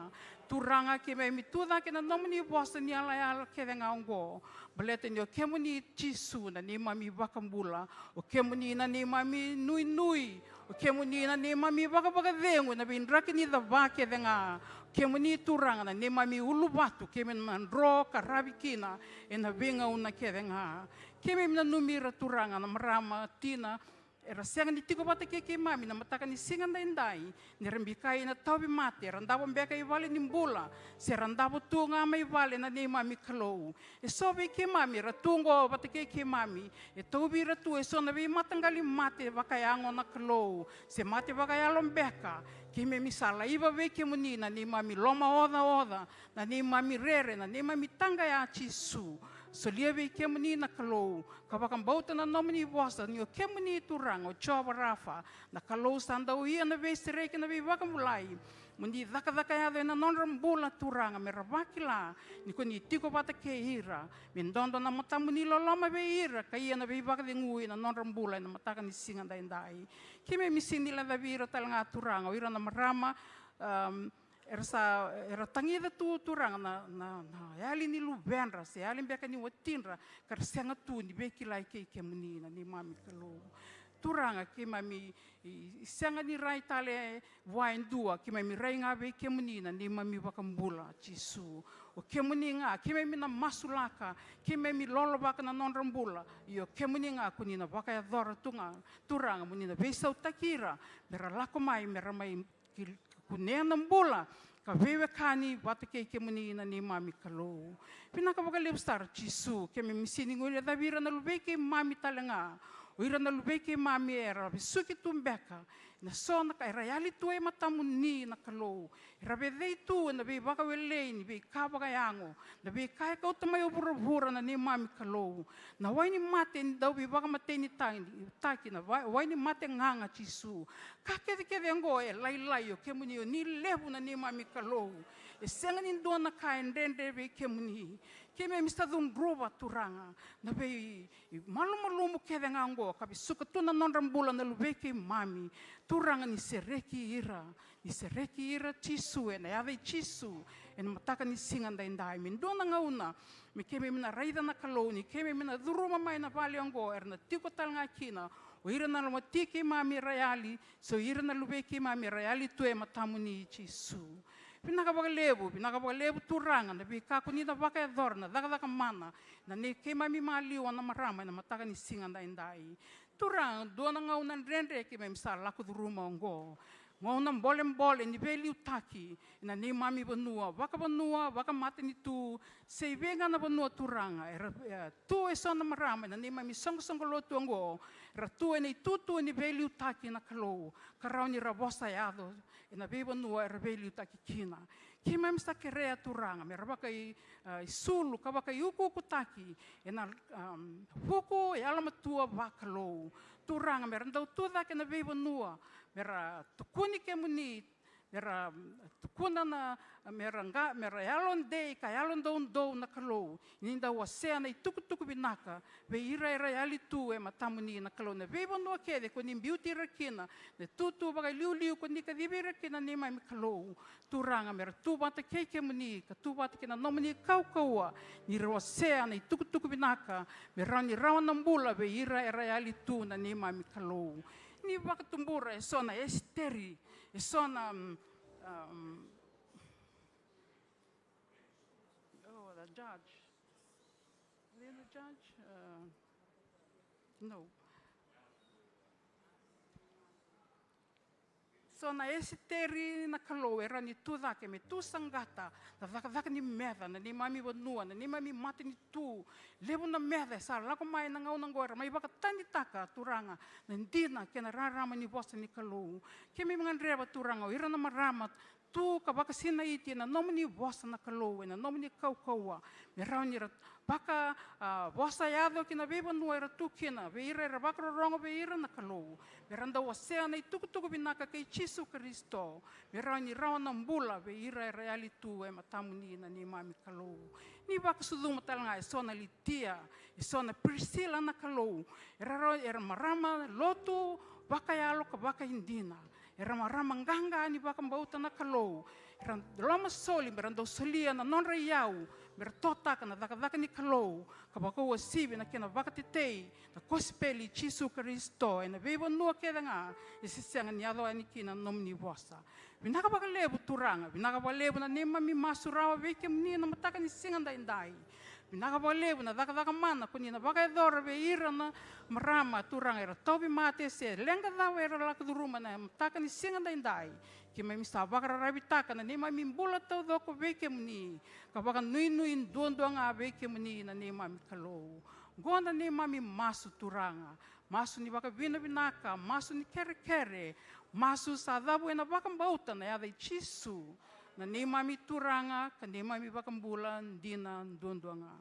Turaga, keimami tu cake na nomuni vosa ni yalayala kece ga oqo. Baleta ni o kemuni Jisu na neimami vakabula, o kemuni na neimami nuinui, o kemuni na neimami vakavakacegu ena veidraki ni cava kece ga. O kemuni Turaga na neimami uluvatu, keimami na dro ka ravi kina ena veigauna kece ga. Keimami nanumi ira Turaga na marama, tina, era sega ni tiko vata kei keimami na mataka ni siga daidai, ni ra bikai na tauvimate, era davo beka i vale ni bula, se ra davo tu ga mai vale na neimami Kalou. E so vei keimami era tu oqo vata kei keimami, e tauvi ira tu e so na veimataqali mate vakayago na Kalou, se mate vakayalo beka. Keimami sa laiva vei kemuni na neimami lomaocaoca, na neimami rere, na neimami taqaya Jisu. Solia vei kemuni na Kalou, ka vakabauta na nomuni vosa ni o kemuni Turaga o Jiova Rafa, na Kalou sa dau ia na veisereki, na veivakabulai. Mo ni cakacaka yaco ena nodra bula Turaga, me ra vakila ni ko ni tiko vata kei ira, me dodo na matamuni loloma vei ira, ka ia na veivakacegui ena nodra bula ena mataka ni siga daidai. Keimami sega ni lecavi ira tale ga Turaga, o ira na marama, um, era sa, era tagica tu, Turaga, na, na, na yali ni luvedra, se yali beka ni watidra, ka ra sega tu ni veikilai kei kemuni na neimami Kalou. Turaga, keimami i, i sega ni rai tale vua e dua, keimami rai ga vei kemuni na neimami iVakabula, Jisu. O kemuni ga, keimami na masulaka, keimami lolovaka na nodra bula. Io, kemuni ga ko ni na vakayacora tu ga, Turaga, mo ni na veisautaki ira, me ra lako mai, me ra mai ki-, kunea na bula ka veiwekani vata kei kemuni na neimami Kalou. Vinaka vakalevu sara, Jisu, keimami sega ni guilecavi ira na luvei keimami tale ga. O ira na luvei keimami era vesuki tu beka, na so na ka era yali tu e matamuni na Kalou. Era vecei tu ena veivakawelei ni veika vakayago, na veika e kauta mai o vuravura na neimami Kalou. Na wai ni mate ni dau veivakamatei ni tagi, taki na wai, wai ni mate gaga, Jisu. Ka kecekece oqo e lailai, o kemuni o ni levu na neimami Kalou. E sega ni dua na ka e dredre vei kemuni. Keimami sa cudruva, Turaga, na vei malumalumu kece ga oqo ka vesuka tu na nodra bula na luvei keimami. Turaga, ni sereki ira, ni sereki ira, Jisu, ena yaca i Jisu, ena mataka ni siga daidai. Me dua na gauna me keimami na raica na Kalou ni keimami na curuma mai na vale oqo, era na tiko tale ga kina o ira na lomati keimami era yali, so ira na luvei keimami era yali tu e matamuni, Jisu. Vinaka vakalevu, vinaka vakalevu, Turaga, na veika ko ni na vakayacora, na cakacaka mana na nei keimami maliwa na marama ena mataka ni siga daidai. Turaga, dua na gauna dredre keimami sa lako curuma oqo. Gauna bolebole ni veiliutaki ena neimami vanua, vakavanua, vakamatanitu, se i vei ga na vanua, Turaga. Era, e, tu e so na marama ena neimami soqosoqo lotu oqo, era tu ena itutu ni veiliutaki na Kalou, ka rawa ni ra vosa yaco ena veivanua era veiliutaki kina. Keimami sa kerea, Turaga, me ra vakai, a, isulu ka vakaiukuukutaki ena, am, vuku yalomatua vakalou. Turaga, me ra dau tu cake ena veivanua, me ra tukuni kemuni, me ra, mm, tukuna na, me ra qa-, me ra yalodei ka yalodoudou na Kalou, ni dau wasea na itukutuku vinaka vei ira era yali tu e matamuni na Kalou. Na veivanua kece ko ni biuti ira kina, na itutu vakaliuliu ko ni kacivi ira kina, neimami Kalou. Turaga, me ra tu vata kei kemuni, ka tu vata kei na nomuni kaukauwa, ni ra wasea na itukutuku vinaka, me rawa ni rawa na bula vei ira era yali tu, na neimami Kalou. Ni vakatubura e so na Esiteri, e so na, mm, um, oh, the judge. Are they the judge? Uh, no. So na Esiteri na Kalou, e rawa ni tu cake me tu saqata na cakacaka ni meca, na neimami vanua, na neimami matanitu. Levu na meca e sa lako mai na gauna oqo, era mai vakatanitaka, Turaga, na dina kei na rarama ni vosa ni Kalou. Keimami gadreva, Turaga, o ira na marama tu ka vakasinaiti ena nomuni vosa na Kalou, ena nomuni kaukauwa, me rawa ni ra vaka, a, vosa yaco ki na veivanua era tu kina, vei ira era vakarorogo vei ira na Kalou, me ra dau wasea na itukutuku vinaka kei Jisu Karisito, me rawa ni rawa na bula vei ira era yali tu e matamuni, na neimami Kalou. Ni vakasucuma tale ga e so na Litia, e so na Pirisila na Kalou, era rawa, era marama lotu vakayalo ka vakaidina. Era marama qaqa ni vakabauta na Kalou. Era lomasoli me ra dau solia na nodra iyau me ra totaka na cakacaka ni Kalou, ka vakauasivi na kena vakatetei na kosipeli i Jisu Karisito ena veivanua kece ga e se sega ni yaco yani kina na nomuni vosa. Vinaka vakalevu, Turaga, vinaka vakalevu na neimami masu rawa vei kemuni na mataka ni siga daidai. Vinaka vakalevu na cakacaka mana ko ni na vakayacora vei ira na marama, Turaga, era tauvimate se leqa cava era lako curuma na mataka ni siga daidai. Keimami sa vakararavitaka na neimami bula taucoko vei kemuni, ka vakanuinui duadua ga vei kemuni, na neimami Kalou. Oqo na neimami masu, Turaga, masu ni vakavinavinaka, masu ni kerekere, masu sa cavu ena vakabauta na yaca i Jisu, na neimami Turaga ka neimami Vakabula dina duadua ga.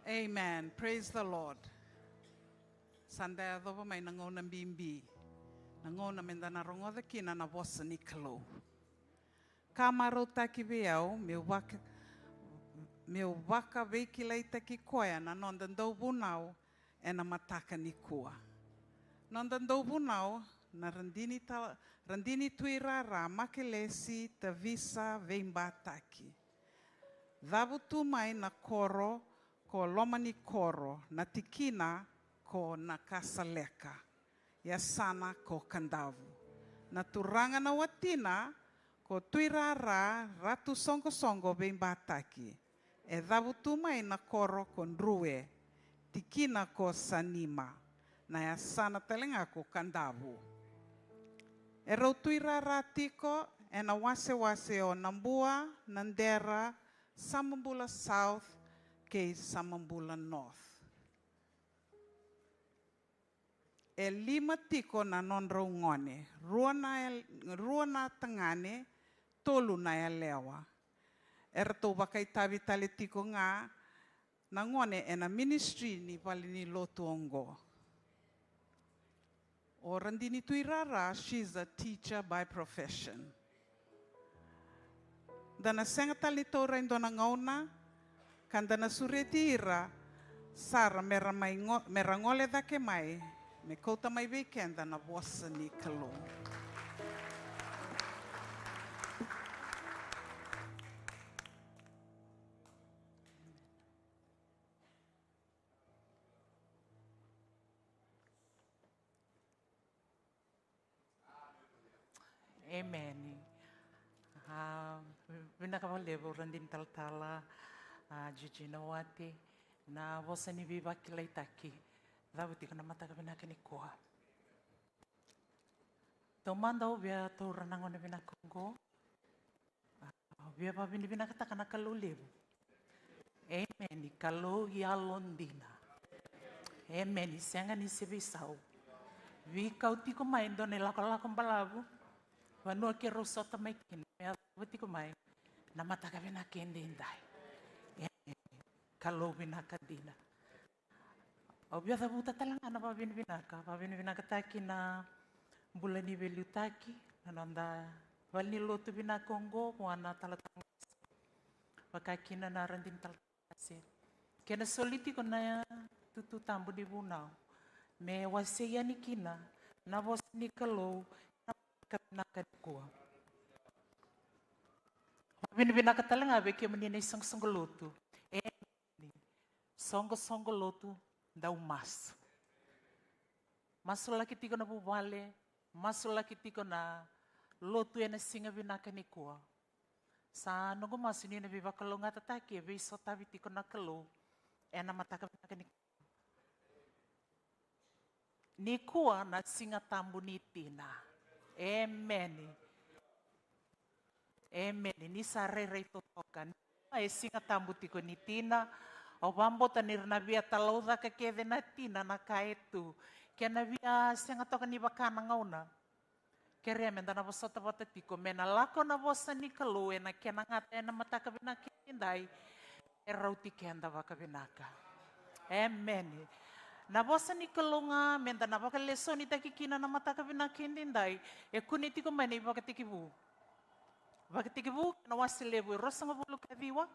Amen. Praise the Lord. Sa da yacova mai na gauna bibi, na gauna meda na rogoca kina na vosa ni Kalou. Ka marautaki vei au meu vaka, meu vakaveikilaitaki koya na noda dauvunau ena mataka nikua. Noda dauvunau na Radini ta-, Radini Tuirara Makelesi Tavisa Veibataki. Cavutu mai na koro ko Lomanikoro, na tikina ko Nakasaleka, yasana ko Kadavu. Na turaga na watina ko Tuirara Ratu Soqosoqo Veibataki. E cavutu mai na koro ko Drue, tikina ko Sanima, na yasana tale ga ko Kadavu. E rau tuirara tiko ena wasewase o Nabua, Nadera, Samabula South kei Samabula North. E lima tiko na nodrau gone, rua na, rua na tagane, tolu na yalewa. Eratou vakaitavi tale tiko ga na gone ena ministry ni valenilotu oqo. O Radini Tuirara, she's a teacher by profession. Da na sega tale ni taura e dua na gauna, ka da na sureti ira sara mera mai go-, mera gole cake mai, me kauta mai vei keda na vosa ni Kalou. Emeni. A, vinaka vakalevu Radini Talatala, a, Georgina Wati, na vosa ni veivakilaitaki. Cavuti iko na mataka vinaka nikua. Taumada au via taura na gauna vinaka oqo. Au via vakavinavinakataka na Kalou levu. Emeni. Kalou yalodina. Emeni. Sega ni se veisau. Veikau tiko mai e dua na ilakolako balavu. Vanua keirau sota mai kina. Me yacova tiko mai na mataka vinaka edaidai. Emeni. Kalou vinaka dina. Au via cavuta tale ga na vakavinavinaka, vakavinavinakataki na bula ni veiliutaki, na noda valenilotu vinaka oqo, vua na talatala qase, vaka kina na Radini Talatala qase. Kena soli tiko na tutu tabu ni vunau me wasei yani kina na vosa ni Kalou, na mataka vinaka nikua. Vakavinavinaka tale ga vei kemuni na isoqosoqo lotu. E Soqosoqo lotu, dau masu. Masulaki tiko na vuvale, masulaki tiko na lotu ena siga vinaka nikua. Sa noqu masu ni na veivakalougatataki e veisotavi tiko na Kalou ena mataka vinaka nikua. Nikua na Siga Tabu ni tina. Emeni. Emeni. Ni sa rairai totoka. Nikua e Siga Tabu tiko ni tina. Au vakabauta ni ra na via talaucaka kece na tina na ka e tu. Ke na via sega toka ni vaka na gauna. Kerea meda na vosota vata tiko me na lako na vosa ni Kalou ena kena gata ena mataka vinaka edaidai, e rauti keda vakavinaka. Emeni. Na vosa ni Kalou ga meda na vakalesonitaki kina na mataka vinaka edaidai, e kune tiko mai na iVakatekivu. Vakatekivu, na wase levu e ruasagavulu ka ciwa,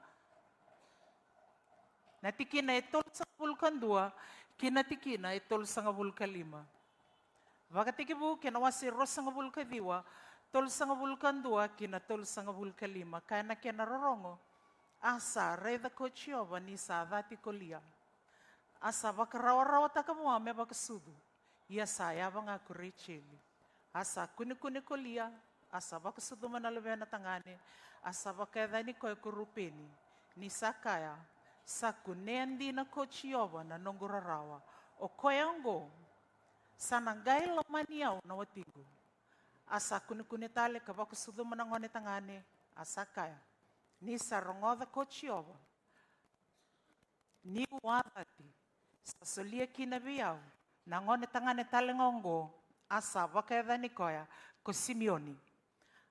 na tikina e tolusagavulu ka dua, ki na tikina e tolusagavulu ka lima. Vakatekivu kei na wase ruasagavulu ka ciwa, tolusagavulu ka dua ki na tolusagavulu ka lima, ka ena kena rorogo. A sa raica ko Jiova ni sa cati ko Lia. A sa vakarawarawataka vua me vakasucu. Ia sa yava ga ko Rejeli. A sa kunekune ko Lia, a sa vakasucuma na luvena tagane, a sa vakayacani koya ko Rupeni. Ni sa kaya, sa kunea dina ko Jiova na noqu rarawa. O koya oqo, sa na qai lomani au na watiqu. A sa kunekune tale ka vakasucuma na gone tagane, a sa kaya, ni sa rogoca ko Jiova niu a cati, sa solia kina vei au na gone tagane tale ga oqo. A sa vakayacani koya ko Simioni.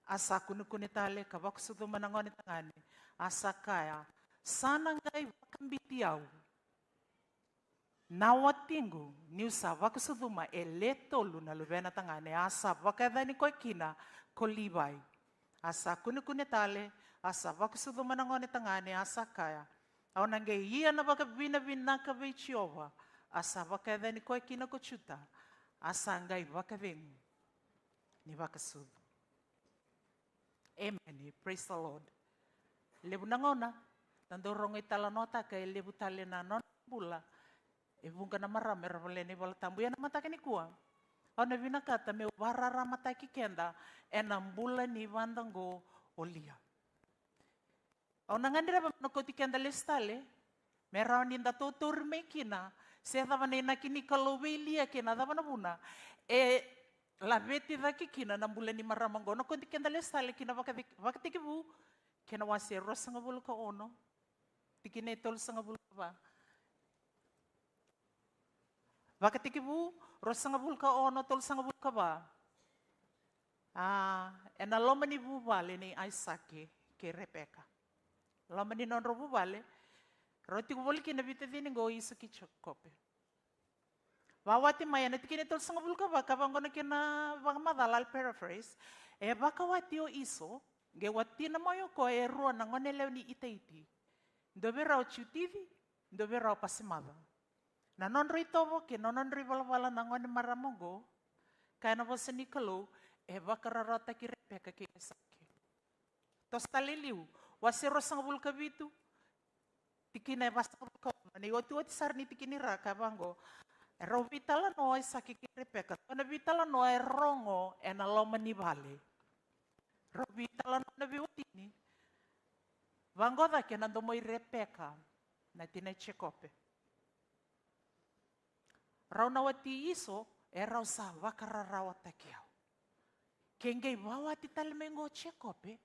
A sa kunekune tale ka vakasucuma na gone tagane, a sa kaya, sa na qai vakabiti au. Na watiqu, niu sa vakasucuma e le tolu na luvena tagane, a sa vakayacani koya kina ko Livai. A sa kunekune tale, a sa vakasucuma na gone tagane, a sa kaya, au na qai ia na vakavinavinaka vei Jiova. A sa vakayacani koya kina ko Juta, a sa qai vakacegu ni vakasucu. Emeni. Praise the Lord. Levu na gauna na dau rogo italanoataka e levu tale na nona bula. E vuqa na marama era vale na iVola Tabu. Ia na mataka nikua, au na vinakata meu vakararamataki keda ena bula ni vada oqo o Lia. Au na gadreva meu na kauti keda lesu tale me rawa ni da tautauri mai kina se cava na inaki ni Kalou vei Lia kei na cava na vuna e laveti cake kina na bula ni marama oqo. Na kauti keda lesu tale ki na Vakate-, Vakatekivu kei na wase e ruasagavulu ka ono, tikina e tolusagavulu ka va. Vakatekivu ruasagavulu ka ono, tolusagavulu ka va. A, ena loma ni vuvale nei Aisake kei Repeka. Loma ni nodrau vuvale, rau tiko voli kina veitacini oqo o Iso kei Jekope. Vakawati mai ena tikina e tolusagavulu ka va, ka vaqo na kena vakamacala, I'll paraphrase. E vakawati o Iso, qai watina mai o koya e rua na goneyalewa ni Itaiti. Dua vei rau o Jutici, dua vei rau o Pasemaca. Na nodrau itovo kei na nodrau ivalavala na gone marama oqo, kaya na vosa ni Kalou, e vakararawataki Repeka kei Aisake. Toso tale i liu, wase ruasagavulu ka vitu, tikina e vasagavulu ka ono, na iotioti sara ni tikina i ra, ka vaqo. E rau veitalanoa o Aisake kei Repeka. Dua na veitalanoa e rogo ena loma ni vale. Rau veitalanoa na veiwatini. Vaqo cake na domo i Repeka, na tina i Jekope. Rau na wati Iso, e rau sa vakararawataki au. Ke qai vakawati tale mai oqo o Jekope,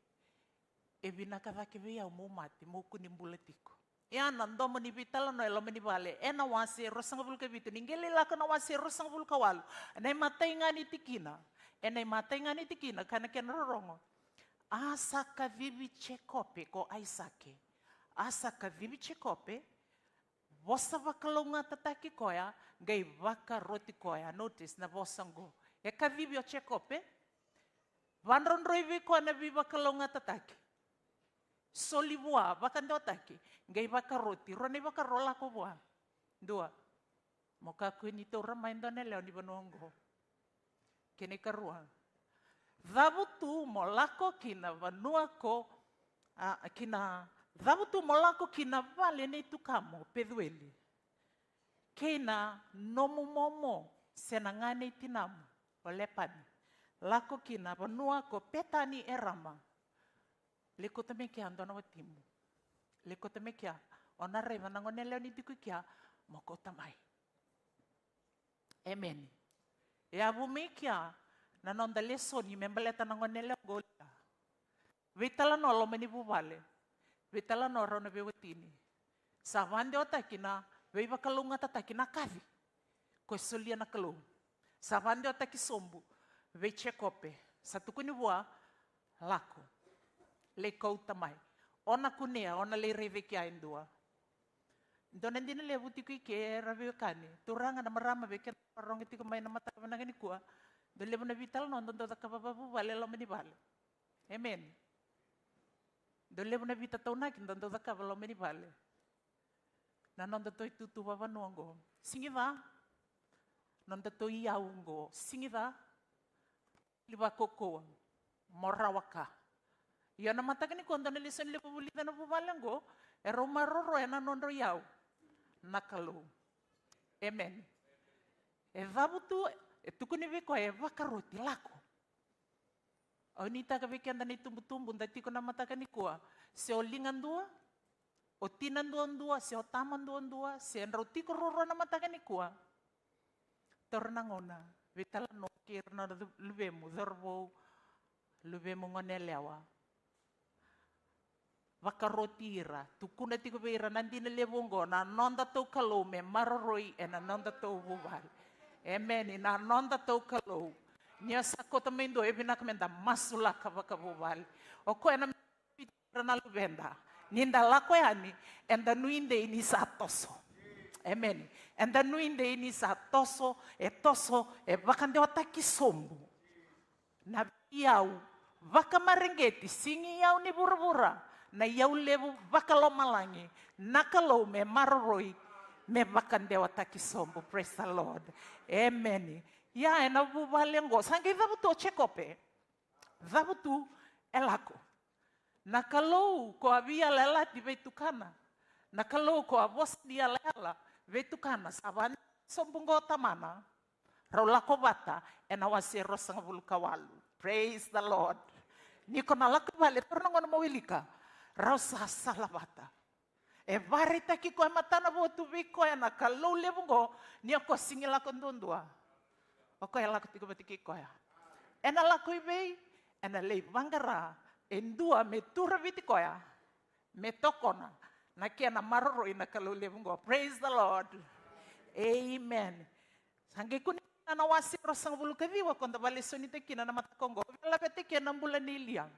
e vinaka cake vei au meu mate, meu kua ni bula tiko. Ia na domo ni veitalanoa e loma ni vale, ena wase ruasagavulu ka vitu, ni qai lai lako na wase ruasagavulu ka walu. Ena imatai ga ni tikina, ena imatai ga ni tikina, ka na kena rorogo. A sa kacivi Jekope ko Aisake. A sa kacivi Jekope, vosa vakalougatataki koya, qai vakaroti koya. Notice na vosa oqo. E kacivi o Jekope, vadrodroi vei koya na veivakalougatataki. Soli vua, vakadewataki, qai vakaroti. Rua na ivakaro lako vua. Dua. Mo kakua ni taura mai dua na yalewa ni vanua oqo. Kena ikarua. Cavutu mo lako ki na vanua ko, a, ki na, cavutu mo lako ki na vale nei tukamo, Pecueli. Kei na nomu momo, se na gane i tinamu, o Lepani. Lako ki na vanua ko Petani-erama. Lai kauta mai kea dua na watimu. Lai kauta mai kea, o na raica na goneyalewa ni tiko i kea, mo kauta mai. Emeni. E yavu mai kea na noda lesoni me baleta na goneyalewa oqo o Lia. Veitalanoa loma ni vuvale. Veitalanoa rau na veiwatini. Sa vakadewataki na veivakalougatataki, na kaci ko e solia na Kalou. Sa vakadewataki sobu vei Jekope. Sa tukuni vua, lako. Lai kauta mai. O na kunea, o na lai raica i kea e dua. Dua na dina levu tiko i ke, ra veiwekani. Turaga, na marama, vei keda vakarorogo tiko mai na mataka vinaka nikua. Dua levu na veitalanoa da dau cakava vakavuvale e loma ni vale. Emeni. Dau levu na veitataunaki da dau cakava loma ni vale. Na nodatou itutu vakavanua oqo. Sigi ca. Nodatou iyau oqo. Sigi ca. Li vakaukauwa. Mo rawa ka. Ia na mataka nikua dua na lesoni levu vulica na vuvale oqo. E rau maroroya na nodrau iyau. Na Kalou. Emeni. E cavutu, e tukuni vei koya, e vakaroti, lako. Au nuitaka vei keda na itubutubu da tiko na mataka nikua, se o liga dua, o tina duadua, se o tama duadua, se drau tiko ruarua na mataka nikua. Taura na gauna, veitalanoa kei ira na luvemu, cauravou, luvemu goneyalewa. Vakaroti ira, tukuna tiko vei ira na dina levu oqo, na nodatou Kalou me maroroi ena nodatou vuvale. Emeni, na nodatou Kalou. Ni o sa kauta mai dua, e vinaka meda masulaka vakavuvale. O koya na me ira na luveda. Ni da lako yani, eda nuidei ni sa toso. Emeni. Eda nuidei ni sa toso, e toso, e vakadewataki sobu na iyau vakamareqeti, sega ni iyau ni vuravura, na iyau levu vakalomalagi, na Kalou me maroroi, me vakadewataki sobu. Praise the Lord. Emeni. Ia ena vuvale oqo, sa qai cavutu o Jekope. Cavutu, e lako. Na Kalou ko a veiyalayalati vei tukana. Na Kalou ko a vosa ni yalayala vei tukana. Sa vani sobu qo tamana. Rau lako vata ena wase ruasagavulu ka walu. Praise the Lord. Ni ko na lako i vale, taura na gauna mo wilika. Rau sa sala vata. E vakaraitaki koya, matanavotu vei koya na Kalou levu oqo, ni o koya sega ni lako duadua. O koya e lako tiko vata kei koya. Ena lako i vei, ena lai vaqara e dua me turaviti koya, me tokona na kena maroroi na Kalou levu oqo. Praise the Lord. Amen. Sa qai kune na wase ruasagavulu ka ciwa ko da vakalesonitaka kina na mataka oqo. Via laveta kina na bula nei Lia.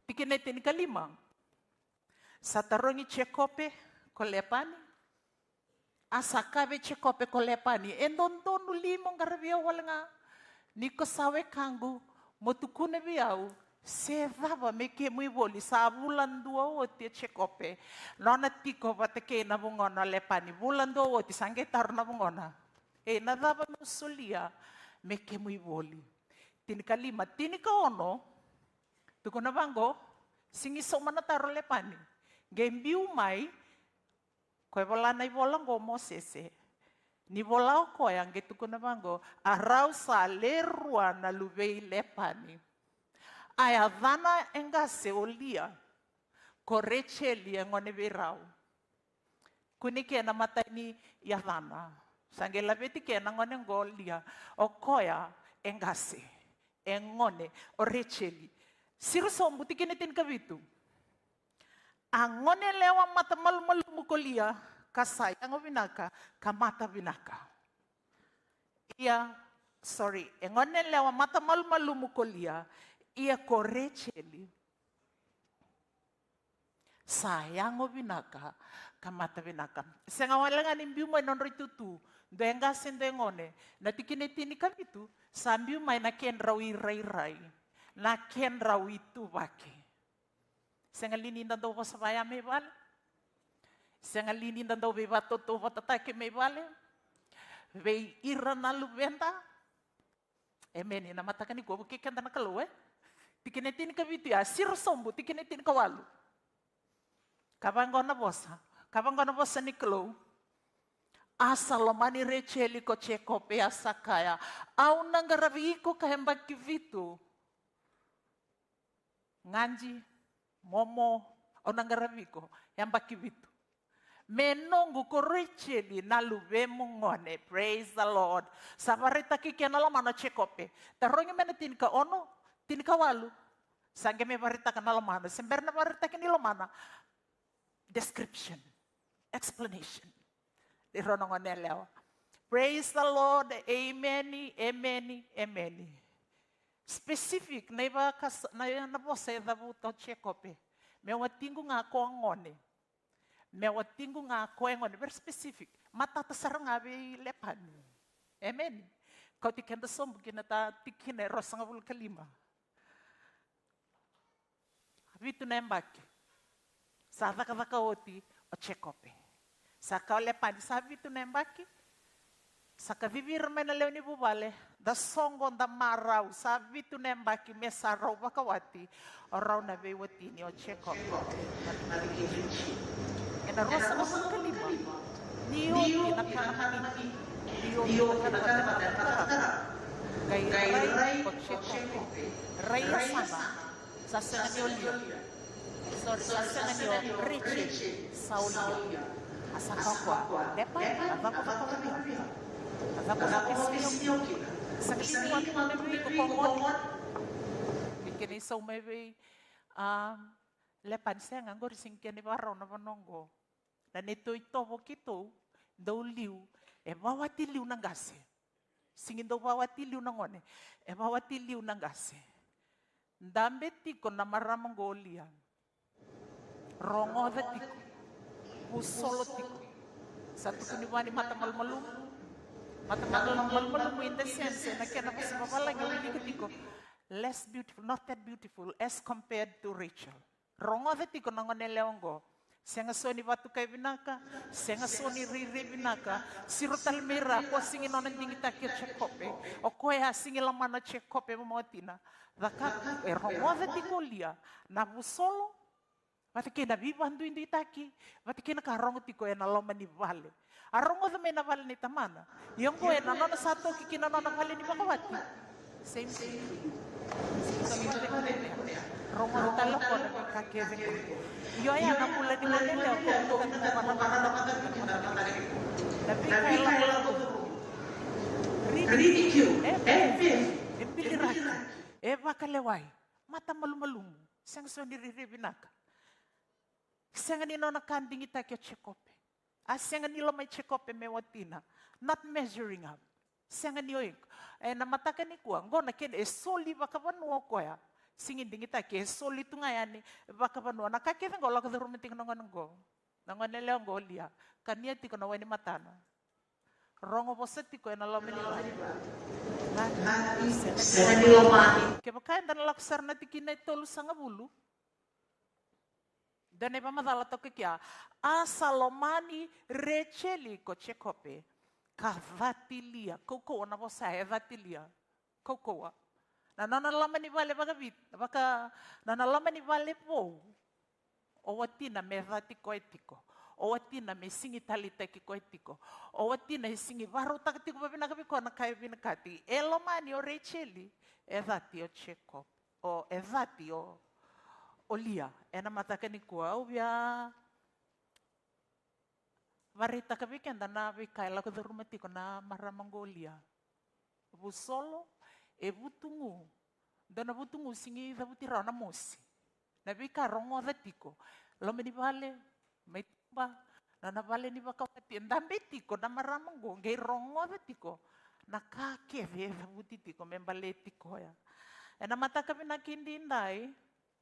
Tikina e tinikalima. Sa tarogi Jekope ko Lepani. A sa kaya vei Jekope ko Lepani, e dodonu li mo qaravi au wale ga? Ni ko sa wekaqu, mo tukuna vei au se cava me kemu ivoli. Sa vula dua oti o Jekope, nona tiko vata kei na vugona o Lepani. Vula dua oti, sa qai taro na vugona, e, na cava meu solia me kemu ivoli? Tinikalima, tinikaono. Tukuna vaqo, sega ni sauma na taro o Lepani. Qai biu mai, ko e vola na ivola oqo o Mosese. Ni vola o koya, qai tukuna vaqo, a rau sa le rua na luvei Lepani. A yacana e qase o Lia, ko Rejeli e gone vei rau. Kune kina na imatai ni yacana. Sa qai laveti kina na gone oqo o Lia. O koya e qase, e gone, o Rejeli. Siro sobu, tikina e tinikavitu. A gone yalewa matamalumalumu ko Lia, ka sa yago vinaka, ka mata vinaka. Ia, sorry, e gone yalewa matamalumalumu ko Lia, ia ko Rejeli sa yago vinaka ka mata vinaka. Sega wale ga ni biu mai na nodra itutu, dua e qase, dua e gone. Na tikina e tinikavitu, sa biu mai na kedrau irairai, na kedrau ituvaki. Sega li ni da dau vosa vaya mai vale? Sega li ni da dau veivakatautauvatataki mai vale vei ira na luveda? Emeni. Na mataka nikua, vukei keda na Kalou, e? Tikina e tinikavitu ya, siro sobu, tikina e tinikawalu. Ka vaqo na vosa, ka vaqo na vosa ni Kalou. A sa lomani Rejeli ko Jekope, a sa kaya, au na qaravi iko ka yabaki vitu. Gadi, momo, au na qaravi iko yabaki vitu. Me noqu ko Rejeli na luvemu gone. Praise the Lord. Sa vakaraitaki kina na lomana o Jekope. Tarogi mai na tinikaono, tinikawalu. Sa qai mai vakaraitaka na lomana. Se bera na vakaraitaki ni lomana, description, explanation. Ni rau na gone yalewa. Praise the Lord. Emeni, emeni, emeni. Specific na ivakasa, na, na vosa e cavuta o Jekope. Me watiqu ga ko a gone. Me watiqu ga ko e gone. Very specific. Matata sara ga vei Lepani. Emeni. Kauti keda sobu ki na ta tikina e ruasagavulu ka lima. Vitu na yabaki sa cakacaka oti o Jekope. Sa kaya o Lepani, sa vitu na yabaki, sa kacivi ira mai na lewe ni vuvale, da soqo, da marau, sa vitu na yabaki me sa rau vakawati o rau na veiwatini o Jekope. Ena ruasagavulu ka lima, ni oti na kana mani, ni oti na kana mani, qai rai o Jekope, rai yasana. Sa sega ni o Lia. Sorry, sa sega ni o Rejeli, sa o Lia. A sa kaya o koya, Lepani, a cava o cakava vei au? A cava o cakava vei au? Sa qai liu atu na vei iko ko gone. Ni kena isau mai vei, a, Lepani, sega, qori sega ni kena ivakarau na vanua oqo. Na neitou itovo keitou dau liu, e vakawati liu na qase. Sega ni dau vakawati liu na gone, e vakawati liu na qase. Dabe tiko na marama oqo o Lia. Rogoca tiko. Vusolo tiko. Sa tukuni vua ni matamalumalumu. Matamalumalumu in the sense, ena kena vosa vavalagi e wilika tiko, less beautiful, not that beautiful as compared to Rachel. Rogoca tiko na gone yalewa oqo. Sega so ni vatukai vinaka, sega so ni rairai vinaka. Siro tale mai ra, ko sigi nona digitaki o Jekope. O koya a sigi lomana o Jekope mo watina. Caka, e rogoca tiko o Lia na vusolo, vata kei na veivakaduiduitaki, vata kei na ka rogo tiko ena loma ni vale. A rogoca mai na vale ni tamana. Ia oqo ena nona sa toki ki na nona vale ni vakawati. Same thing. Rogoca tale o koya na veika kece. Io, ya na bula ni gone yalewa ko na veika e lako. Ridicule. E, e, e biliraki. E vakalewai. Matamalumalumu. Sega so ni rairai vinaka. Sega ni nona ka digitaki o Jekope. A sega ni lomai Jekope me watina. Not measuring up. Sega ni o iko. Ena mataka nikua, oqo na kena e soli vakavanua o koya. Sigi digitaki, e soli tu ga yani vakavanua. Na ka kece oqo lako curuma tiko na gone oqo. Na gone yalewa oqo o Lia. Kania tiko na wai ni matana. Rogo vosa tiko ena loma ni vale. Sega ni lomani. Kevaka eda na lako sara na tikina e tolusagavulu. Dua na ivakamacala toka kea. A sa lomani Rejeli ko Jekope ka cati Lia. Kaukauwa na vosa e cati Lia. Kaukauwa. Na nona loma ni vale vakavit, vaka, na nona loma ni vale vou. O watina me cati koya tiko. O watina me sigi taleitaki koya tiko. O watina e sigi vakarautaka tiko vavinaka vei koya na ka e vinakati. E lomani o Rejeli, e cati o Jekope. O, e cati o, o Lia. Ena mataka nikua, au via varaitaka vei keda na veika e lako curuma tiko na marama oqo o Lia. Vusolo, e vutugu. Dua na vutugu sigi cavuti rawa na mosi. Na veika rogoca tiko. Loma ni vale, mai tuba, nona vale ni vakawati. E dabe tiko na marama oqo, qai rogoca tiko na ka kece e cavuti tiko me baleti koya. Ena mataka vinaka edaidai,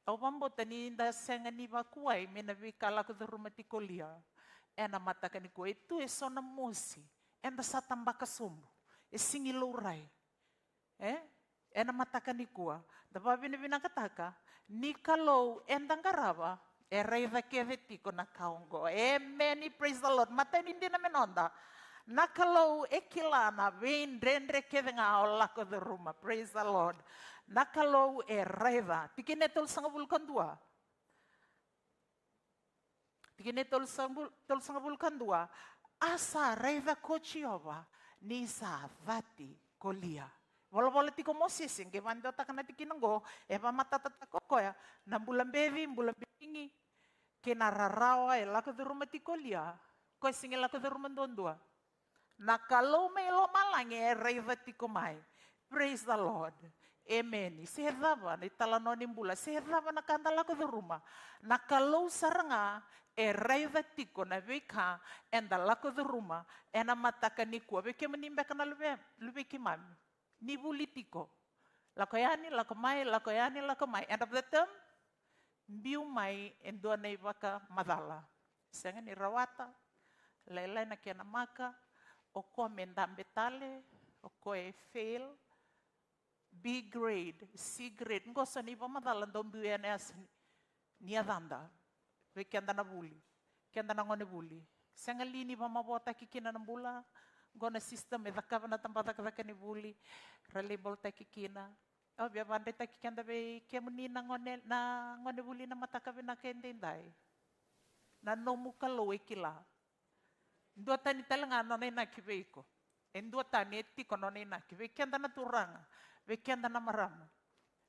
au vakabauta ni da sega ni vakuai mai na veika lako curuma tiko o Lia. Ena mataka nikua e tu eso na mosi eda sa tabaka sobu, e sigi laurai. E? Ena mataka nikua da vakavinavinakataka ni Kalou eda qarava e raica kece tiko na ka oqo. Emeni, praise the Lord. Matai ni dina me noda. Na Kalou e kila na veidredre kece ga o lako curuma. Praise the Lord. Na Kalou e raica. Tikina e tolusagavulu ka dua. Tikina e tolusagavulu, tolusagavulu ka dua. A sa raica ko Jiova ni sa cati ko Lia. Volavola tiko o Mosese, qai vakadewataka na tikina oqo, e vakamatatataka o koya na bula beci, bula bicigi, kei na rarawa e lako curuma tiko o Lia. Koya sega ni lako curuma duadua. Na Kalou mai lomalagi e raica tiko mai. Praise the Lord. Emeni. Se cava na italanoa ni bula, se cava na ka da lako curuma, na Kalou sara ga e raica tiko na veika eda lako curuma ena mataka nikua. Vei kemuni beka na luve, luvei keimami, ni vuli tiko. Lako yani, lako mai, lako yani, lako mai. End of the term, biu mai e dua na ivakamacala. Sega ni rawata, lailai na kena maka, o koya me dabe tale, o koya e fail. B grade, C grade, qo so na ivakamacala dau biu yani e yasa ni, ni yacada. Vei keda na vuli, keda na gone vuli. Sega li ni vakamavoataki kina na bula? Qo na system e cakava na tabacakacaka ni vuli, ra label-taki kina. Au via vakadretaki keda vei kemuni na gone, na gone vuli na mataka vinaka edaidai. Na nomu Kalou e kila. Duatani tale ga nona inaki vei iko. E duatani, e tiko nona inaki vei keda na turaga, vei keda na marama,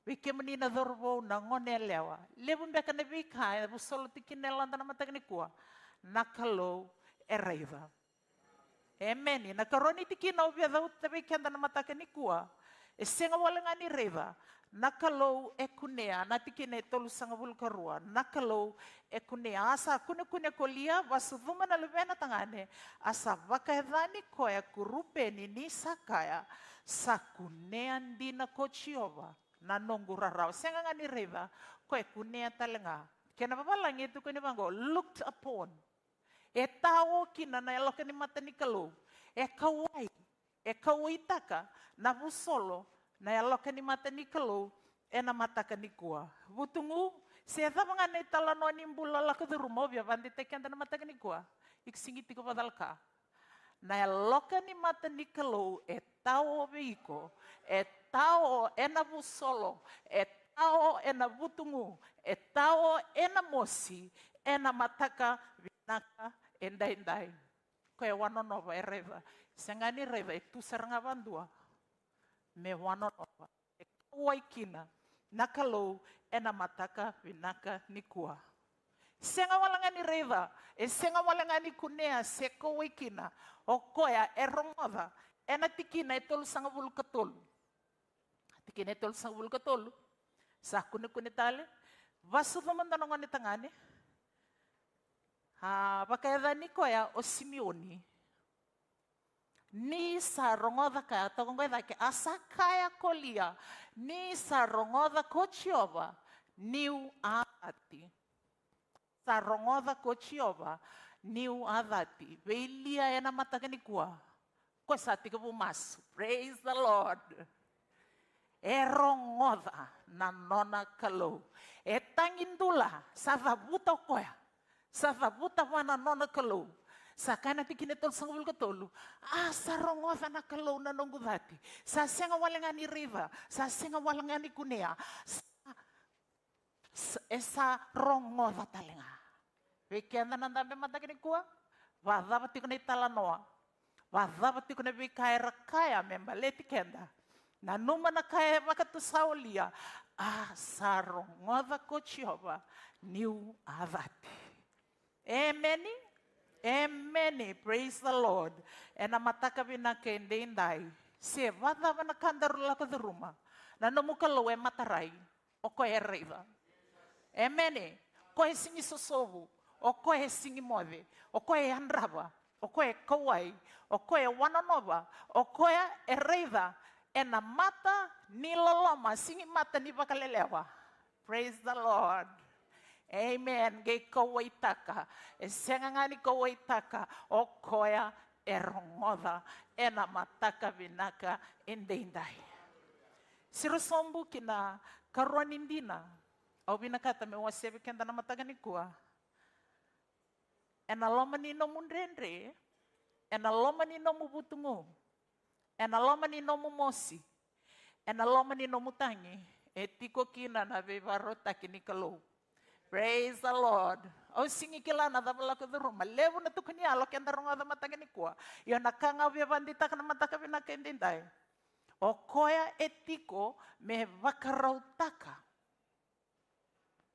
vei kemuni na cauravou, na gone yalewa. Levu beka na veika e vosoti kina e lada na mataka nikua, na Kalou e raica. Emeni. Na karua ni tikina au via cauta vei keda na mataka nikua, e sega wale ga ni raica, na Kalou e kunea. Na tikina e tolusagavulu ka rua, na Kalou e kunea. A sa kunekune ko Lia, vasucuma na luvena tagane, a sa vakayacani koya ko Rupeni, ni sa kaya, sa kunea dina ko Jiova na noqu rarawa. Sega ga ni raica, koya e kunea tale ga. Kena vavalagi e tukuni vaqo, looked upon. E tao kina na yaloka ni mata ni Kalou. E kauwai, e kauwaitaka na vusolo na yaloka ni mata ni Kalou ena mataka nikua. Vutugu, se cava ga na italanoa ni bula lako curuma, au via vakadeitaki keda na mataka nikua. Iko sigi tiko vakacalaka. Na yaloka ni mata ni Kalou e tao vei iko, e tao ena vusolo, e tao ena vutugu, e tao ena mosi, ena mataka vinaka edaidai. Koya e wanonova, e raica. Sega ni raica, e tu sara ga vadua me wanonova. E kauwai kina na Kalou ena mataka vinaka nikua. Sega wale ga ni raica, e sega wale ga ni kunea, se kauwai kina. O koya e rogoca. Ena tikina e tolusagavulu ka tolu. Tikina e tolusagavulu ka tolu. Sa kunekune tale. Vasucu mada na gone tagane. A, vakayacani koya o Simioni. Ni sa rogoca, kaya toka qo e cake, a sa kaya ko Lia, ni sa rogoca ko Jiova, niu a cati. Sa rogoca ko Jiova, niu a cati. Vei Lia ena mataka nikua, ko sa tekivu masu. Praise the Lord. E rogoca na nona Kalou. E tagi dula, sa cavuta o koya. Sa cavuta vua na nona Kalou. Sa kaya na tikina e tolusagavulu ka tolu. A, sa rogoca na Kalou na noqu cati. Sa sega wale ga ni raica. Sa sega wale ga ni kunea. Sa, sa, e sa rogoca tale ga. Vei keda na dabe mataka nikua. Vacava tiko na italanoa. Vacava tiko na veika era kaya me baleti keda. Nanuma na ka e vakatusa o Lia, a sa rogoca ko Jiova niu a cati. Emeni? Emeni. Praise the Lord. Ena mataka vinaka edaidai, se vacava na ka daru lako curuma, na nomu Kalou e matarai. O koya e raica. Emeni. O koya e sigi sosovu. O koya e sigi moce. O koya e yadrava. O koya e kauwai. O koya e wanonova. O koya e raica ena mata ni loloma, sigi mata ni vakalelewa. Praise the Lord. Amen. Qai kauwaitaka. E sega ga ni kauwaitaka. O koya e rogoca ena mataka vinaka edaidai. Siro sobu ki na karua ni dina au vinakata meu wasea vei keda na mataka nikua. Ena loma ni nomu dredre, ena loma ni nomu vutugu, ena loma ni nomu mosi, ena loma ni nomu tagi, e tiko kina na veivakarautaki ni Kalou. Praise the Lord. Au sigi kila na cava lako curuma. Levu na tukuni yalo keda rogoca mataka nikua. Io, na ka ga au via vakadeitaka na mataka vinaka edaidai. O koya e tiko me vakarautaka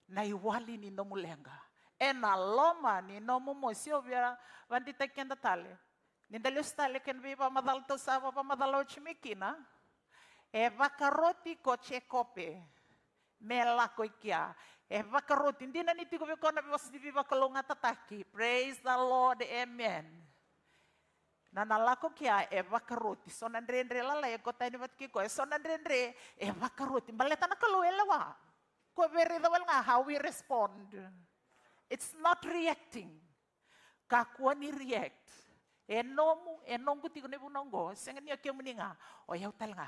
na iwali ni nomu leqa. Ena loma ni nomu mosi. Au via vakadeitaki keda tale. Ni da lesu tale kei na veivakamacala tou sa vakamacala oti mai kina. E vakaroti ko Jekope me lako i kea. E vakaroti. Dina ni tiko vei koya na vosa ni veivakalougatataki. Praise the Lord. Amen. Na na lako kea e vakaroti. So na dredre lalai e kotani vata kei koya. So na dredre e vakaroti. Baleta na Kalou e lewa. Ko vei raica wale ga how we respond. It's not reacting. Kakua ni react. E nomu, e noqu tiko na ivunau oqo, sega ni o kemuni ga, o yau tale ga.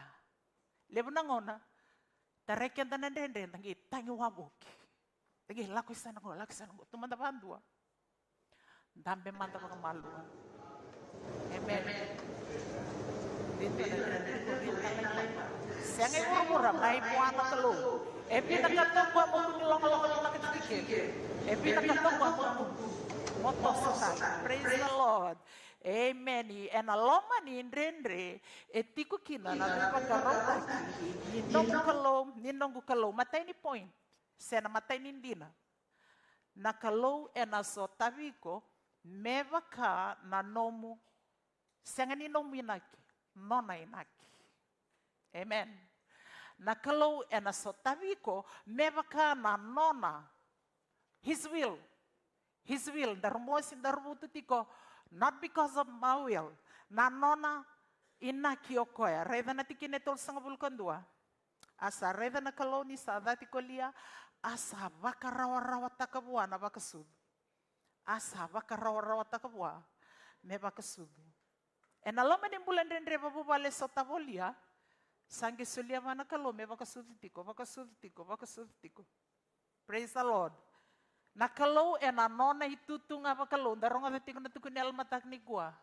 Levu na gauna, tarai keda na dredre, da qai tagi wavoki. Da qai lako i sana qo, lako i sana qo, tu mada vadua. Dabe mada vakamalua. Amen. Sega i vuravura, mai vua na Kalou. E vinakata o koya mo kua ni logaloga vinaka tiko kina. E vinakata o koya mo, mo toso tale. Praise the Lord. Amen. Ena loma ni dredre e tiko kina na veivakarautaki ni noqu Kalou, ni noqu Kalou. Matai ni point, se na matai ni dina. Na Kalou ena sotavi iko me vaka na nomu, sega ni nomu inaki, nona inaki. Amen. Na Kalou ena sotavi iko me vaka na nona, his will. His will, daru mosi, daru vutu tiko, not because of my will. Na nona inaki o koya. Raica na tikina e tolusagavulu ka dua. A sa raica na Kalou ni sa cati ko Lia, a sa vakarawarawataka vua na vakasucu. A sa vakarawarawataka vua me vakasucu. Ena loma ni bula dredre vavuvale e sotava o Lia, sa qai solia vua na Kalou me vakasucu tiko, vakasucu tiko, vakasucu tiko. Praise the Lord. Na Kalou ena nona itutu ga vakalou, da rogoca tiko na tukuni yalomataka nikua.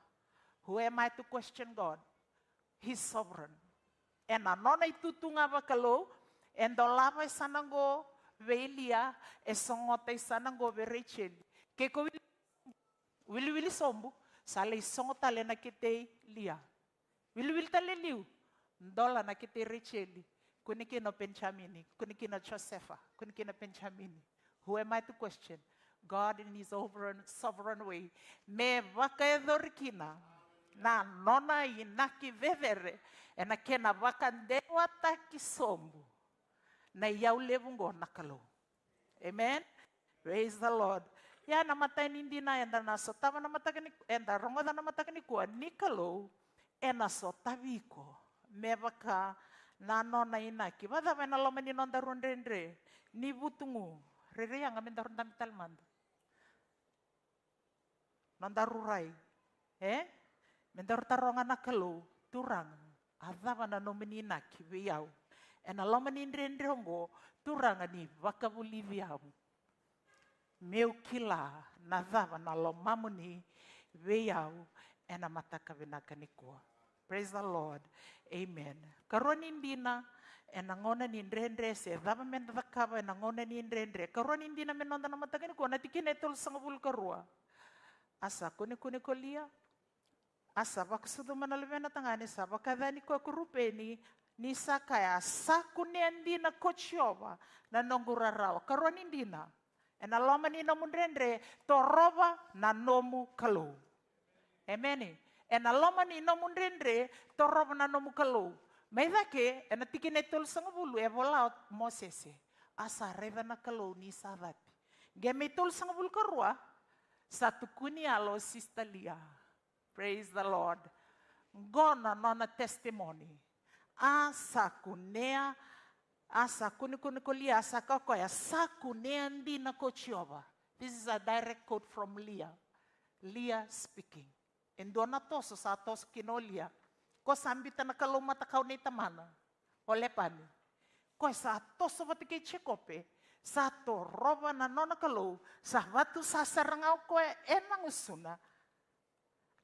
Who am I to question God? He's sovereign. Ena nona itutu ga vakalou, e dolava e sa na qo vei Lia, e sogota e sa na qo vei Rachel. Ke ko wili, wiliwili sobu, sa lai sogo tale na kete i Lia. Wiliwili tale liu, dola na kete i Rachel. Kune kina o Penjamini, kune kina o Josefa, kune kina o Penjamini. Who am I to question God in his sovereign, sovereign way? Me vakayacori kina na nona inaki cecere ena kena vakadewataki sobu na iyau levu qo na Kalou. Amen. Praise the Lord. Ia na matai ni dina eda na sotava na mataka ni, eda rogoca na mataka nikua ni Kalou ena sotavi iko me vaka na nona inaki. Vacava ena loma ni nodaru dredre, ni vutugu, rairai yaga me daru dabe tale mada. Nodaru rai, e? Me daru taroga na Kalou, Turaga, a cava na nomuni inaki vei au ena loma ni dredre oqo, Turaga, ni vakavulici au meu kila na cava na lomamuni vei au ena mataka vinaka nikua. Praise the Lord. Amen. Karua ni dina, ena gauna ni dredre, se cava meda cakava ena gauna ni dredre. Karua ni dina me noda na mataka nikua, na tikina e tolusagavulu karua. A sa kunekune ko Lia, a sa vakasucuma na luvena tagane, sa vakayacani koya ko Rupeni, ni sa kaya, sa kunea dina ko Jiova na noqu rarawa. Karua ni dina, ena loma ni nomu dredre, torova na nomu Kalou. Emeni. Ena loma ni nomu dredre, torova na nomu Kalou. Mai cake, ena tikina e tolusagavulu, e vola o Mosese. A sa raica na Kalou ni sa cati. Qai mai tolusagavulu karua, sa tukuni yalo o Sister Lia. Praise the Lord. Qo na nona testimony. A sa kunea, a sa kunekune ko Lia, a sa kaya o koya, sa kunea dina ko Jiova. This is a direct quote from Lia. Lia speaking. E dua na toso sa toso kina o Lia. Ko sa biuta na kalou matakau nei tamana, o Lepani. Ko sa toso vata kei Jekope, sa torova na nona Kalou, sa vatusa sara ga o koya ena gusuna.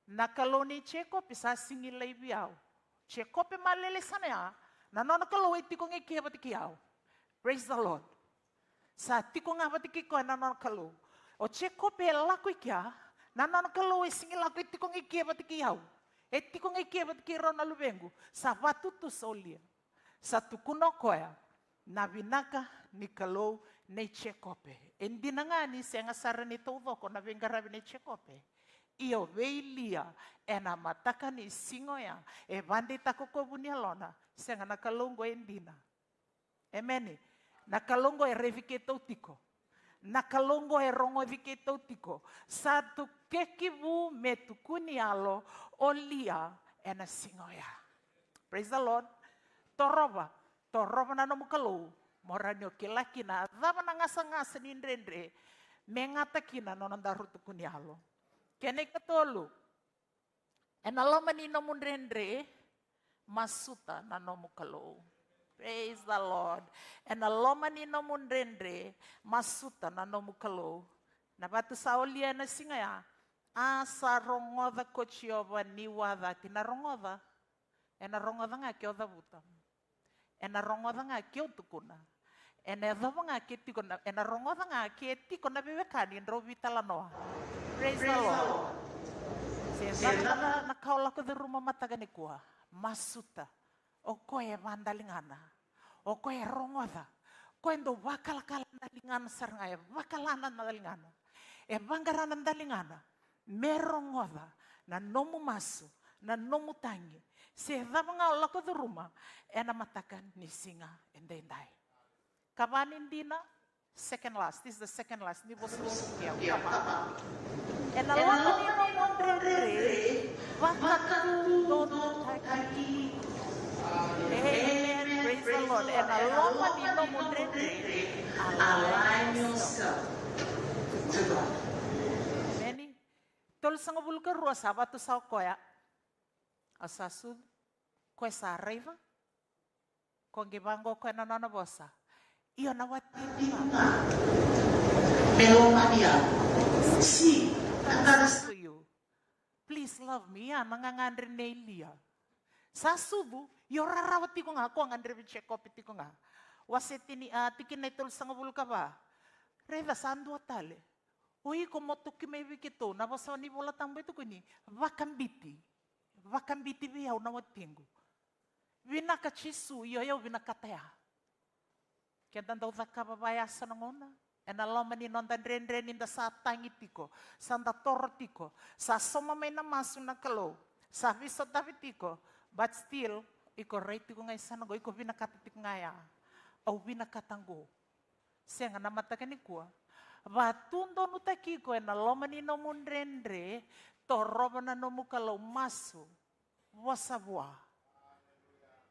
Na Kalou nei Jekope sa sigi laivi au. Jekope malele sara ya, na nona Kalou e tiko ga i ke vata kei au. Praise the Lord. Sa tiko ga vata kei koya na nona Kalou. O Jekope e lako i kea, na nona Kalou e sigi lako, e tiko ga i ke vata kei au. E tiko ga i ke vata kei rau na luvequ. Sa vatutusa o Lia. Sa tukuna o koya na vinaka ni Kalou nei Jekope. E dina ga ni sega sara ni taucoko na veiqaravi nei Jekope, ia o vei Lia ena mataka ni siga oya, e vakadeitaka o koya vuniyalona, sega, na Kalou oqo e dina. Emeni. Na Kalou oqo e raici keitou tiko. Na Kalou oqo e rogoci keitou tiko. Sa tu kekivu me tukuni yalo o Lia ena siga oya. Praise the Lord. Torova, torova na nomu Kalou, mo rawa ni o kila kina a cava na gasagasa ni dredre me gata kina na nodaru tukuni yalo. Kena ikatolu, ena loma ni nomu dredre, masuta na nomu Kalou. Praise the Lord. Ena loma ni nomu dredre, masuta na nomu Kalou. Na vatusa o Lia ena siga ya, a sa rogoca ko Jiova niu a cati. Na rogoca, ena rogoca ga ke o cavuta. Ena rogoca ga ke o tukuna. Ena yacova ga ke tiko na, ena rogoca ga ke tiko na veiwekani drau veitalanoa. Praise the Lord. Se cava na ka o lako curuma mataka nikua, masuta. O koya e vadaligana. O koya e rogoca. O koya e dau vakalakala na daligana sara ga, e vakala na daligana. E vaqara na daligana me rogoca na nomu masu, na nomu tagi, se cava ga o lako curuma ena mataka ni siga edaidai. Kava ni dina, second last, this is the second last, ni vosa vosa ke au kava. Ena loma ni nomu dredre, vakatudotaki. Amen. Praise the Lord. Ena loma ni nomu dredre, align yourself to God. tolusagavulu ka rua sa vatu sa o koya. A sa sucu, koya sa raica. Ko qi vaqo koya na nona vosa. Io na wati. Me lomani au. Si, na ka na sa. To you. Please love me, ia na gagadre nei Lia. Sa sucu, io rarawa tiko ga, ko gadrevi Jekope tiko ga. Wase tini, a, tikina e tolusagavulu ka va. Raica sa dua tale. O iko mo toki mai vei keitou, na vosa ni Vola Tabu e tukuni, vakabiti. Vakabiti vei au na watiqu. Vinaka Jisu, io, io, vinakata ya. Keda dau cakava vaya sa na gauna. Ena loma ni noda dredre ni da sa tagi tiko, sa da toro tiko, sa soma mai na masu na Kalou, sa visotavi tiko, but still, iko rai tiko ga e sa na qo, iko vinakata tiko ga ya. Au vinakata qo. Sega na mataka nikua. Vatudonutaki iko ena loma ni nomu dredre, torova na nomu Kalou, masu. Vosa vua.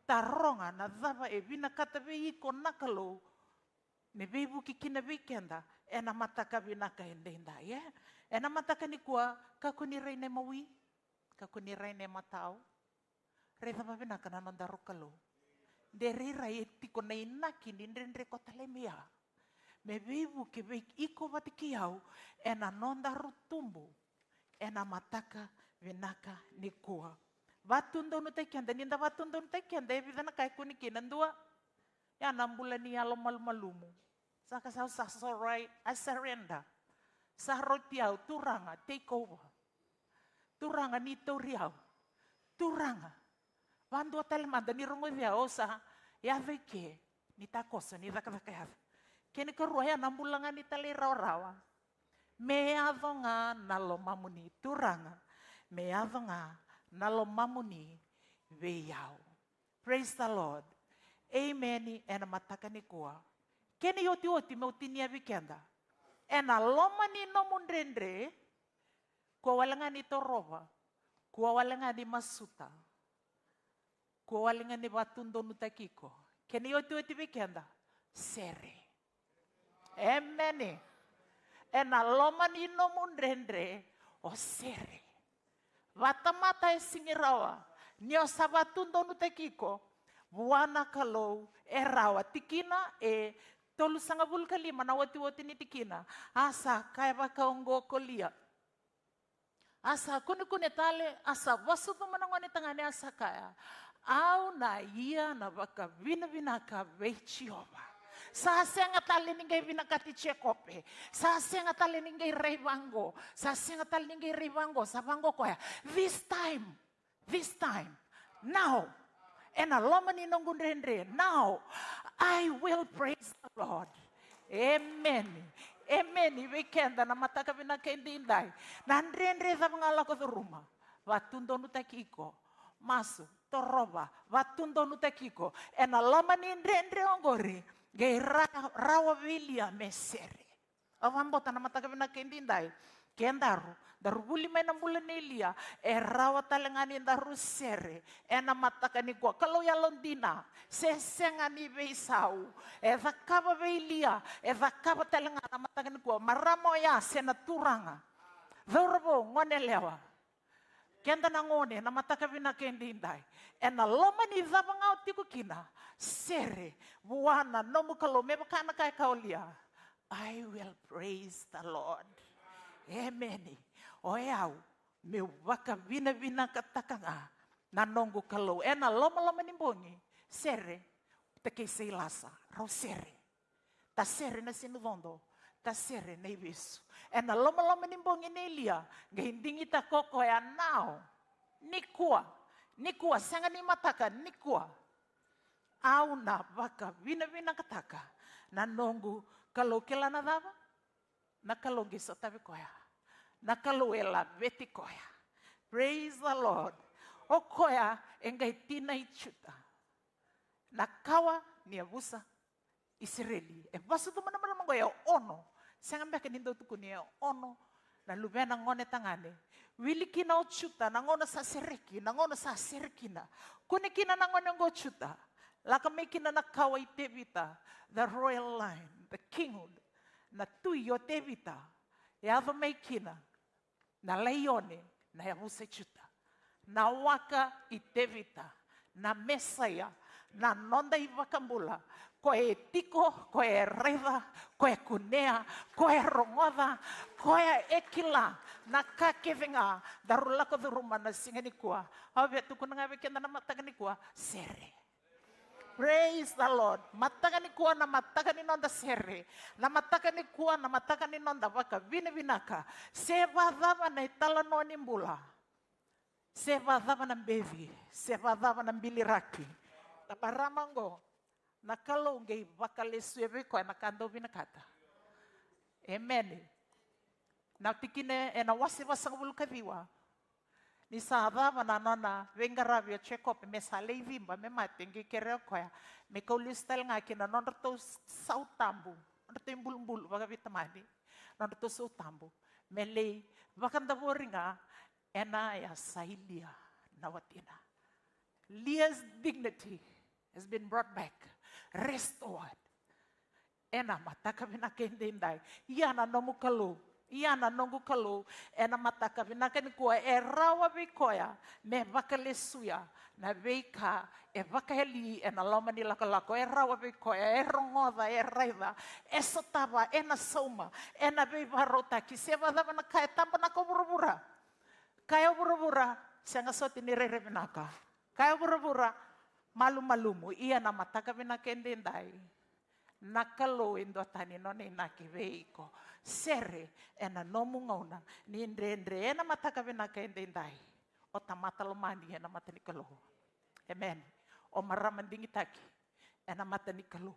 Taroga na cava e vinakata vei iko na Kalou. Me veivuke kina vei keda, ena mataka vinaka edaidai, e? Ena mataka nikua, kakua ni rai na imawi, kakua ni rai na imatau. Raica vavinaka na nodaru Kalou. De rairai e tiko na inaki ni dredre ko tale mai ya. Me veivuke vei iko vata kei au, ena nodaru tubu, ena mataka vinaka nikua. Vatudonutaki keda, ni da vatudonutaki keda, e vica na ka e kune kina, dua. Ya na bula ni yalo malumalumu. Sa ka sa, sa sorai, I surrender. Sa roti au, Turaga, take over. Turaga, ni tauri au. Turaga, vadua tale mada ni rogoci au, au sa yaco i ke, ni takoso, ni cakacaka yaco. Kena ikarua, ya na bula ga ni talairawarawa. Me yaco ga na lomamuni, Turaga. Me yaco ga na lomamuni vei au. Praise the Lord. Amen. Ena mataka nikua. Kena iotioti meu tinia vei keda. Ena loma ni nomu dredre, kua wale ga ni torova, kua wale ga ni masuta, kua wale ga ni vatudonutaki iko. Kena iotioti vei keda, sere. Emeni. Ena loma ni nomu dredre, o sere. Vatamata e sigi rawa, ni o sa vatudonutaki iko vua na Kalou, e rawa. Tikina e tolusagavulu ka lima na otioti ni tikina. A sa kaya vaka oqo ko Lia. A sa kunekune tale, a sa vasucuma na gone tagane, a sa kaya, au na ia na vakavinavinaka vei Jiova. Sa sega tale ni qai vinakati Jekope. Sa sega tale ni qai rai vaqo. Sa sega tale ni qai rai vaqo. Sa vaqo koya. This time, this time, now, ena loma ni noqu dredre, now, I will praise the Lord. Emeni. Emeni vei keda na mataka vinaka edaidai. Na dredre cava ga lako curuma, vatudonutaki iko. Masu, torova, vatudonutaki iko. Ena loma ni dredre oqori, qai ra-, rawa vei Lia me sere. Au vakabauta na mataka vinaka edaidai, kedaru daru vuli mai na bula nei Lia, e rawa tale ga ni daru sere ena mataka nikua. Kalou yalodina, se sega ni veisau. E cakava vei Lia, e cakava tale ga na mataka nikua. Marama oya se na turaga, cauravou, gone yalewa, keda na gone na mataka vinaka edaidai, ena loma ni cava ga o tiko kina, sere vua na nomu Kalou. Me vaka na ka e kaya o Lia, I will praise the Lord. Emeni. O yau meu vakavinavinakataka ga na noqu Kalou. Ena lomaloma ni bogi, sere, Takei Seilasa, rau sere. Ta sere na sinucodo, ta sere na ivesu. Ena lomaloma ni bogi nei Lia, qai digitaka o koya, now, nikua, nikua, sega ni mataka, nikua. Au na vakavinavinakataka na noqu Kalou. Kila na cava? Na Kalou qai sotavi koya. Na Kalou e laveti koya. Praise the Lord. O koya e qai tina i Juta, na kawa ni yavusa Isireli. E vasucuma na marama qo, e ono. Sega beka ni dau tukuni, e ono na luvena gone tagane. Wili kina o Juta, na gauna sa sereki, na gauna sa sere kina. Kune kina na gone qo o Juta. Lako mai kina na kawa i Tevita, the royal line, the kinghood. Na tui o Tevita. Yaco mai kina. Na laione, na yavusa i Juta, na waka i Tevita, na Mesaia, na noda iVakabula, koya e tiko, koya e raica, koya e kunea, koya e rogoca, koya e kila na ka kece ga daru lako curuma na siga nikua. Au via tukuna ga vei keda na mataka nikua, sere. Praise the Lord. Mataka nikua na mataka ni noda sere. Na mataka nikua na mataka ni noda vakavinavinaka. Se vacava na italanoa ni bula, se vacava na beci, se vacava na biliraki, na marama oqo, na Kalou qai vakalesuya vei koya na ka dau vinakata. Emeni. Na tikina ena wase vasagavulu ka ciwa. Ni sa cava na nona veiqaravi o Jekope me sa lai ciba me mate, qai kerea o koya me kau lesu tale ga ki na nodratou sau tabu, nodratou ibulubulu vakaveitamani, nodratou sau tabu, me lai vakadavori ga ena yasa i Lia na watina. Leah's dignity has been brought back, restored. Ena mataka vinaka edaidai, ia na nomu Kalou, ia na noqu Kalou, ena mataka vinaka nikua e rawa vei koya me vakalesuya na veika e vakayali ena loma ni lakolako. E rawa vei koya, e rogoca, e raica, e sotava, ena sauma, ena veivakarautaki. Se vacava na ka e tabanaka o vuravura, kaya o vuravura, sega soti ni rairai vinaka. Kaya o vuravura, malumalumu. Ia na mataka vinaka edaidai, na Kalou e duatani nona inaki vei iko. Sere ena nomu gauna ni dredre ena mataka vinaka edaidai. O tamata lomani ena mata ni Kalou. Emeni. O marama digitaki ena mata ni Kalou.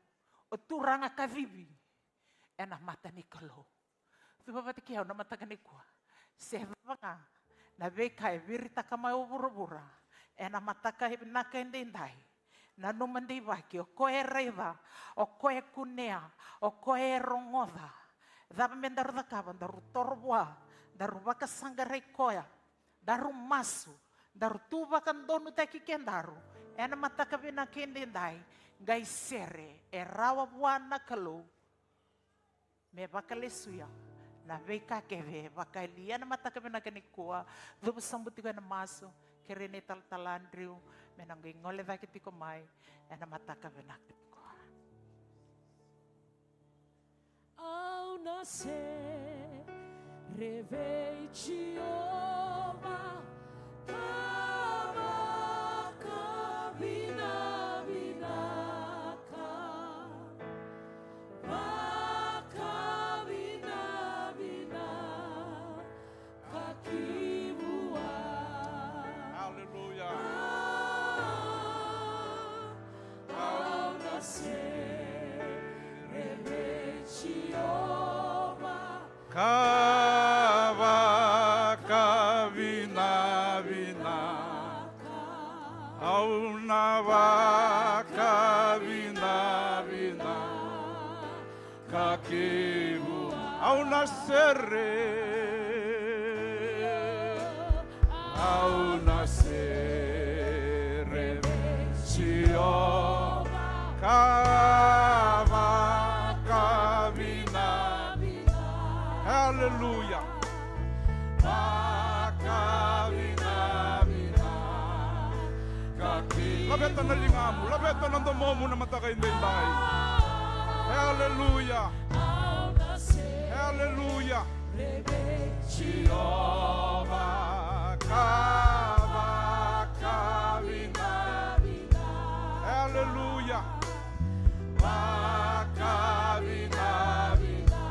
O turaga kacivi ena mata ni Kalou. Cuva vata kei au na mataka nikua. Se cava ga na veika e viritaka mai o vuravura ena mataka vinaka edaidai, nanuma deivaki, o koya e raica, o koya e kunea, o koya e rogoca. Cava me daru cakava? Daru toro vua, daru vakasaqarai koya, daru masu, daru tu vakadonutaki kedaru ena mataka vinaka edaidai. Qai sere, e rawa vua na Kalou me vakalesuya na veika kece e vakayali ena mataka vinaka nikua. Cuva sobu tiko ena masu, kerei na italatala Andrew me na qai gole cake tiko mai ena mataka vinaka nikua. Au na sere vei Jiova ka vakavinavinaka, vakavinavinaka ki vua. Aleluya. Au na sere vei Jiova ka vakavinavinaka. Au na vakavinavinaka ki vua. Au na sere. Au na sere vei Jiova ka vakavinavinaka. Aleluya. Vakavinavinaka ki. Laveta na ligamu, laveta na domomu na mataka edaidai. Aleluya. Aleluya. Jiova ka vakavinavinaka. Aleluya. Vakavinavinaka.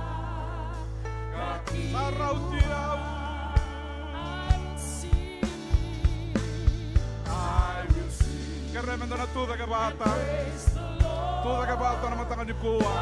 Sa rauti au. Kerea meda na tucake vata. Tucake vata na mataka nikua.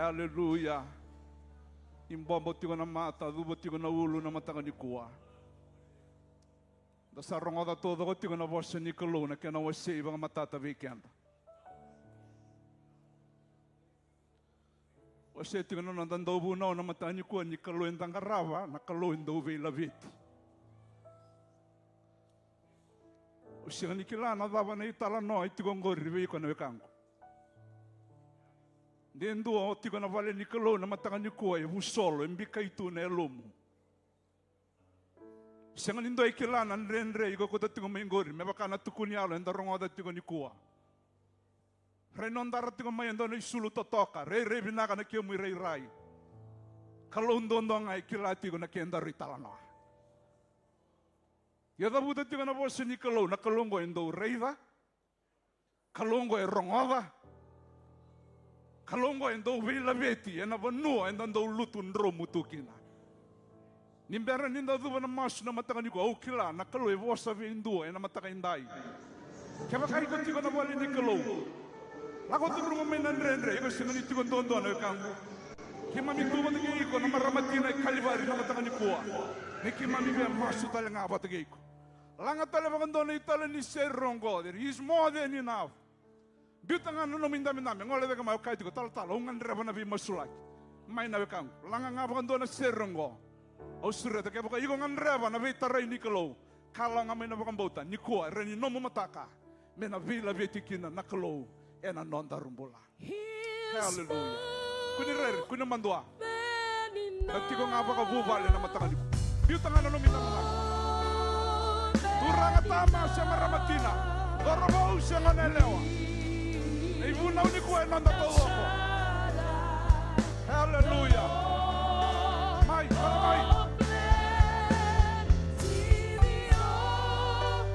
Aleluya. Ibobo tiko na mata, cuva tiko na ulu na mataka nikua. Da sa rogoca taucoko tiko na vosa ni Kalou, na kena wasei vakamatata vei keda. Wasei tiko na noda dauvunau na mataka nikua ni Kalou eda qarava, na Kalou e dau veilaveti. Au sega ni kila na cava na italanoa e tiko oqori vei iko na wekaqu. De dua o tiko na vale ni Kalou na mataka nikua, e vusolo, e bikai tu na yalomu. Sega ni dua e kila na dredre iko kauta tiko mai qori, me vaka na tukuni yalo eda rogoca tiko nikua. Rai nodara tiko mai e dua na isulu totoka, rairai vinaka na kemu irairai. Kalou duadua ga e kila tiko na kedaru italanoa. Ia cavuta tiko na vosa ni Kalou, na Kalou oqo e dau raica. Kalou oqo e rogoca. Kalou oqo e dau veilaveti ena vanua eda dau lutu dromu tu kina. Ni bera ni da cuva na masu na mataka nikua, au kila na Kalou e vosa vei dua ena mataka edai. Kevaka iko tiko na vale ni Kalou, lako curuma mai na dredre, iko sega ni tiko duadua na wekaqu. Keimami tu vata kei iko na marama tina e Kalivari na mataka nikua. Me keimami via masu tale ga vata kei iko. Laga tale vakadua na itala ni sere oqo. There is more than enough. Biuta ga na nomu idabedabe, gole cake mai, o kaya tiko, talatala, au gadreva na veimasulaki. Mai na wekaqu, laga ga vakadua na sere oqo. Au sureta kevaka iko gadreva na veitarai ni Kalou, kalawa ga mai na vakabauta nikua, e rawa ni nomu mataka me na veilaveti kina na Kalou ena nodaru bula. Haleluya. Kua ni rere, kua ni madua. Na tiko ga vakavuvale na mataka nikua. Biuta ga na nomu idabedabe. Turaga, tama se marama tina, cauravou se goneyalewa. Na ivunau nikua e noda taucoko. Haleluya. Mai, mai.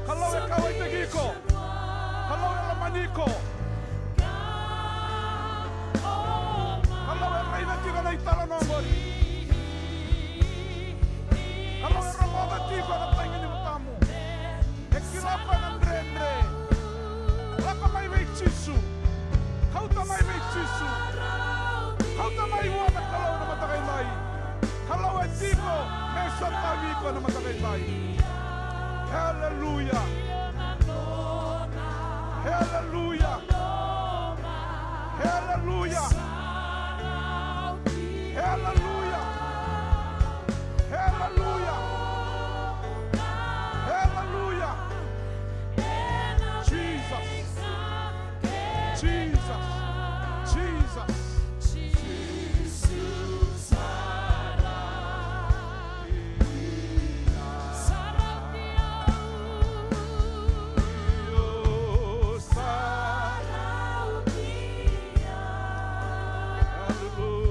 Kalou e kauwaitaki iko. Kalou e lomani iko. Kalou e raica tiko na italanoa oqori. Kalou e rogoca tiko na tagi ni matamu. E kila o koya na dredre. Lako mai vei Jisu. Kauta mai vei Jisu. Kauta mai vua na Kalou na mataka edai. Kalou e tiko me sotavi iko na mataka edai. Haleluya. Haleluya. Haleluya. Haleluya. Haleluya. Haleluya. Jesus. Jesus. Jesus.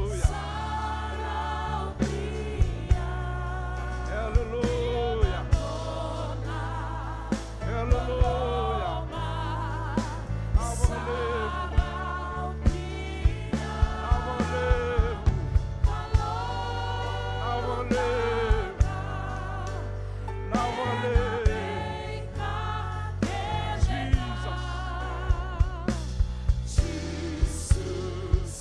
Hallelujah. Hallelujah. Hallelujah. Hallelujah. Hallelujah. Hallelujah. Jesus.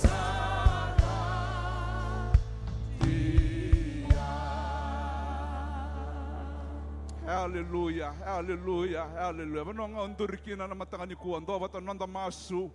Hallelujah, hallelujah, hallelujah. Vanua ga o duri kina na mataka nikua, dua vata na noda masu.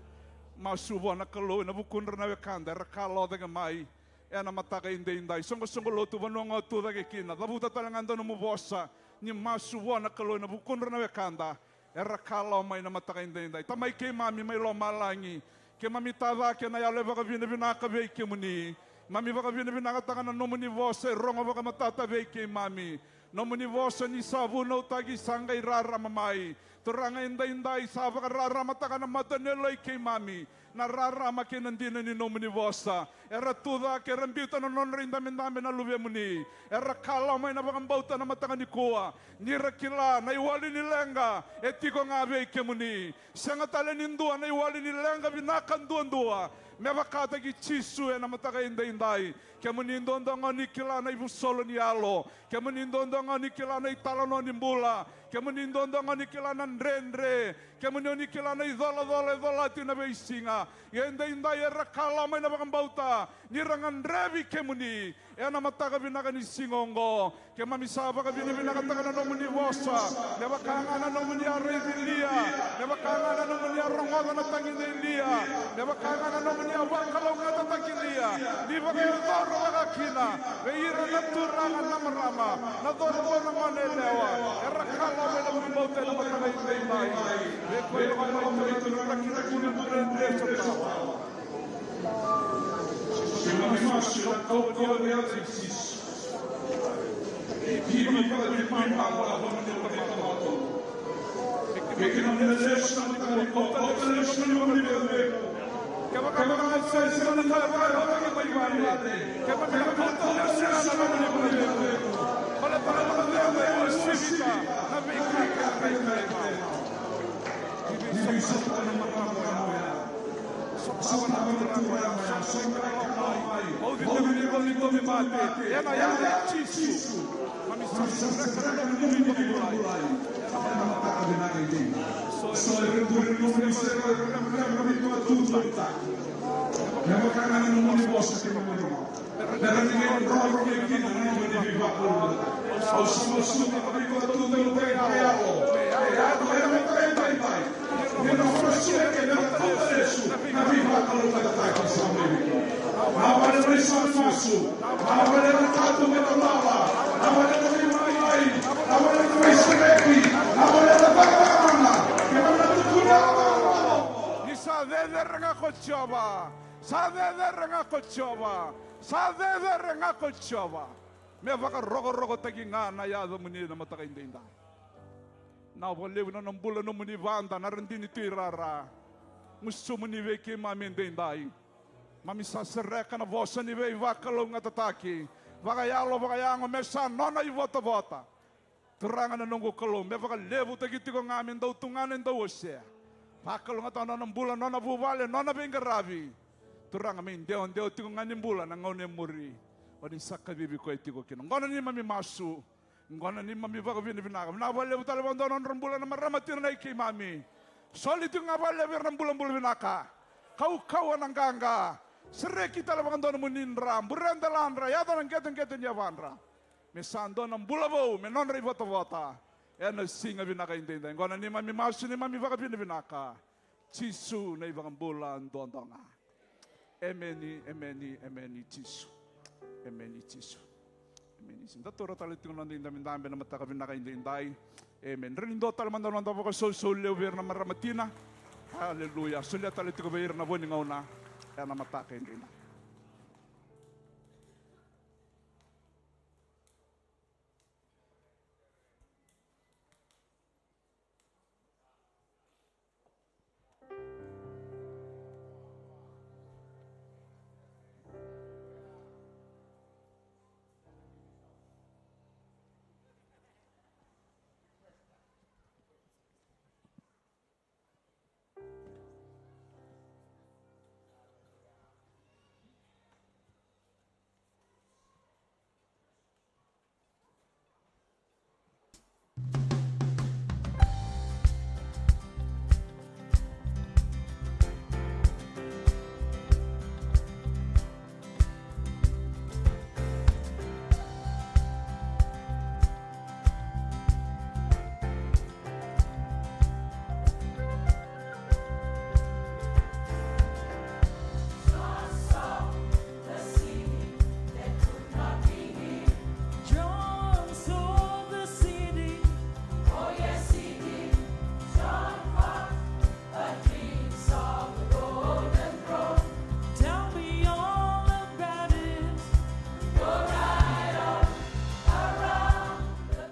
Masu vua na Kalou ena vukudra na wekada era kalawa cake mai ena mataka edaidai. Soqosoqo lotu, vanua ga o tu cake kina, cavuta tale ga dua nomu vosa ni masu vua na Kalou ena vukudra na wekada era kalawa mai na mataka edaidai. Tamai keimami mai lomalagi, keimami tacake na yalo e vakavinavinaka vei kemuni. Mami vakavinavinakataka na nomuni vosa e rogo vakamatata vei keimami. Nomuni vosa ni sa vunautaki, sa qai rarama mai. Turaga, edaidai sa vakararamataka na mata ni yaloi keimami na rarama kei na dina ni nomuni vosa. Era tu cake, era biuta na nodra idabedabe na luvemuni. Era kalawa mai na vakabauta na mataka nikua, ni ra kila na iwali ni leqa e tiko ga vei kemuni. Sega tale ni dua na iwali ni leqa vinaka duadua me vakataki Jisu ena mataka edaidai. Kemuni duadua ga ni kila na ivusolo ni yalo. Kemuni duadua ga ni kila na italanoa ni bula. Kemuni duadua ga ni kila na dredre. Kemuni o ni kila na icolacola e cola tiko na veisiga. Ia edaidai era kalawa mai na vakabauta ni ra gadrevi kemuni ena mataka vinaka ni siga oqo. Keimami sa vakavinavinakataka na nomuni vosa, me vaka ga na nomuni a raici Lia, me vaka ga na nomuni a rogoca na tagi nei Lia, me vaka ga na nomuni a vakalougatataki Lia, ni vakayacora vaka kina vei ira na turaga na marama, na cauravou, na gone yalewa era kalawa mai na vakabauta ena mataka edaidai. Vei koya e lako mai, Turaga, na kena bula dredre sa tawa. Keimami masu ena kaukauwa ni yaca i Jisu. Keimami vakavinavinaka. Kei keimami na lesu ena mataka nikua, kauta lesu na neimami icegu. Kevaka sa sega ni kauta lesu na neimami icegu, keimami na kauta lesu na neimami icegu. Baleta na neimami icegu e uasivita na veika kece. Ni veisotava na marama oya. Sotava na marama oya, sotava na marama oya. Bauti na veika ni tauvimate ena yaca i Jisu. Keimami sa sereka na nomuni vakabulai ena mataka vinaka edaidai. So era duri na nomuni serau, era duri na nomuni vakatubutubu. Me vaka ga na nomuni vosa keimami rogoca. Me ra ni qai rorogo kina na nomuni veivakalougatataki. Au sa masuta na veivakatubutubu vakayalo. Me yalo ena mataka edaidai. Ni na masu eke me ra kauta lesu na veivakalougatataki sa mai vei kemuni. Na vale na isau ni masu. Na vale na katu me na lala. Na vale na veimaliwai. Na vale na veisereki. Na vale na cakacaka. Keimami na tukuna. Ni sa cecere ga ko Jiova. Sa cecere ga ko Jiova. Sa cecere ga ko Jiova. Me vakarokorokotaki ga na yacamuni na mataka edaidai. Vinaka vakalevu na nona bula nomuni vada na radini tu i rara. Gusumuni vei keimami edaidai. Keimami sa sereka na vosa ni veivakalougatataki vakayalo vakayago me sa nona ivotavota. Turaga na noqu Kalou, me vakalevutaki tiko ga, me dau tugana, e dau wasea. Vakalougatataka na nona bula, nona vuvale, nona veiqaravi. Turaga, me idewadewa tiko ga ni bula na gauna e muri. O ni sa kacivi koya tiko kina. Oqo na neimami masu. Oqo na neimami vakavinavinaka. Vinaka vakalevu tale vakadua na nodra bula na marama tina nei keimami. Soli tiko ga vakalevu ira na bulabula vinaka. Kaukauwa na qaqa. Sereki tale vakadua na nomuni dra. Bure deladra. Yaco na qeteqete ni yavadra. Me sa dua na bula vou me nodra ivotavota ena siga vinaka edaidai. Oqo na neimami masu, neimami vakavinavinaka. Jisu na iVakabula duadua ga. Emeni, emeni, emeni Jisu. Emeni Jisu. Emeni Jisu. Da taura tale tiko na noda idabedabe ena mataka vinaka edaidai. Emeni. Dredre ni dua tale mada na noda vakasausau levu vei ira na marama tina. Aleluya. Solia tale tiko vei ira na vo ni gauna ena mataka edaidai.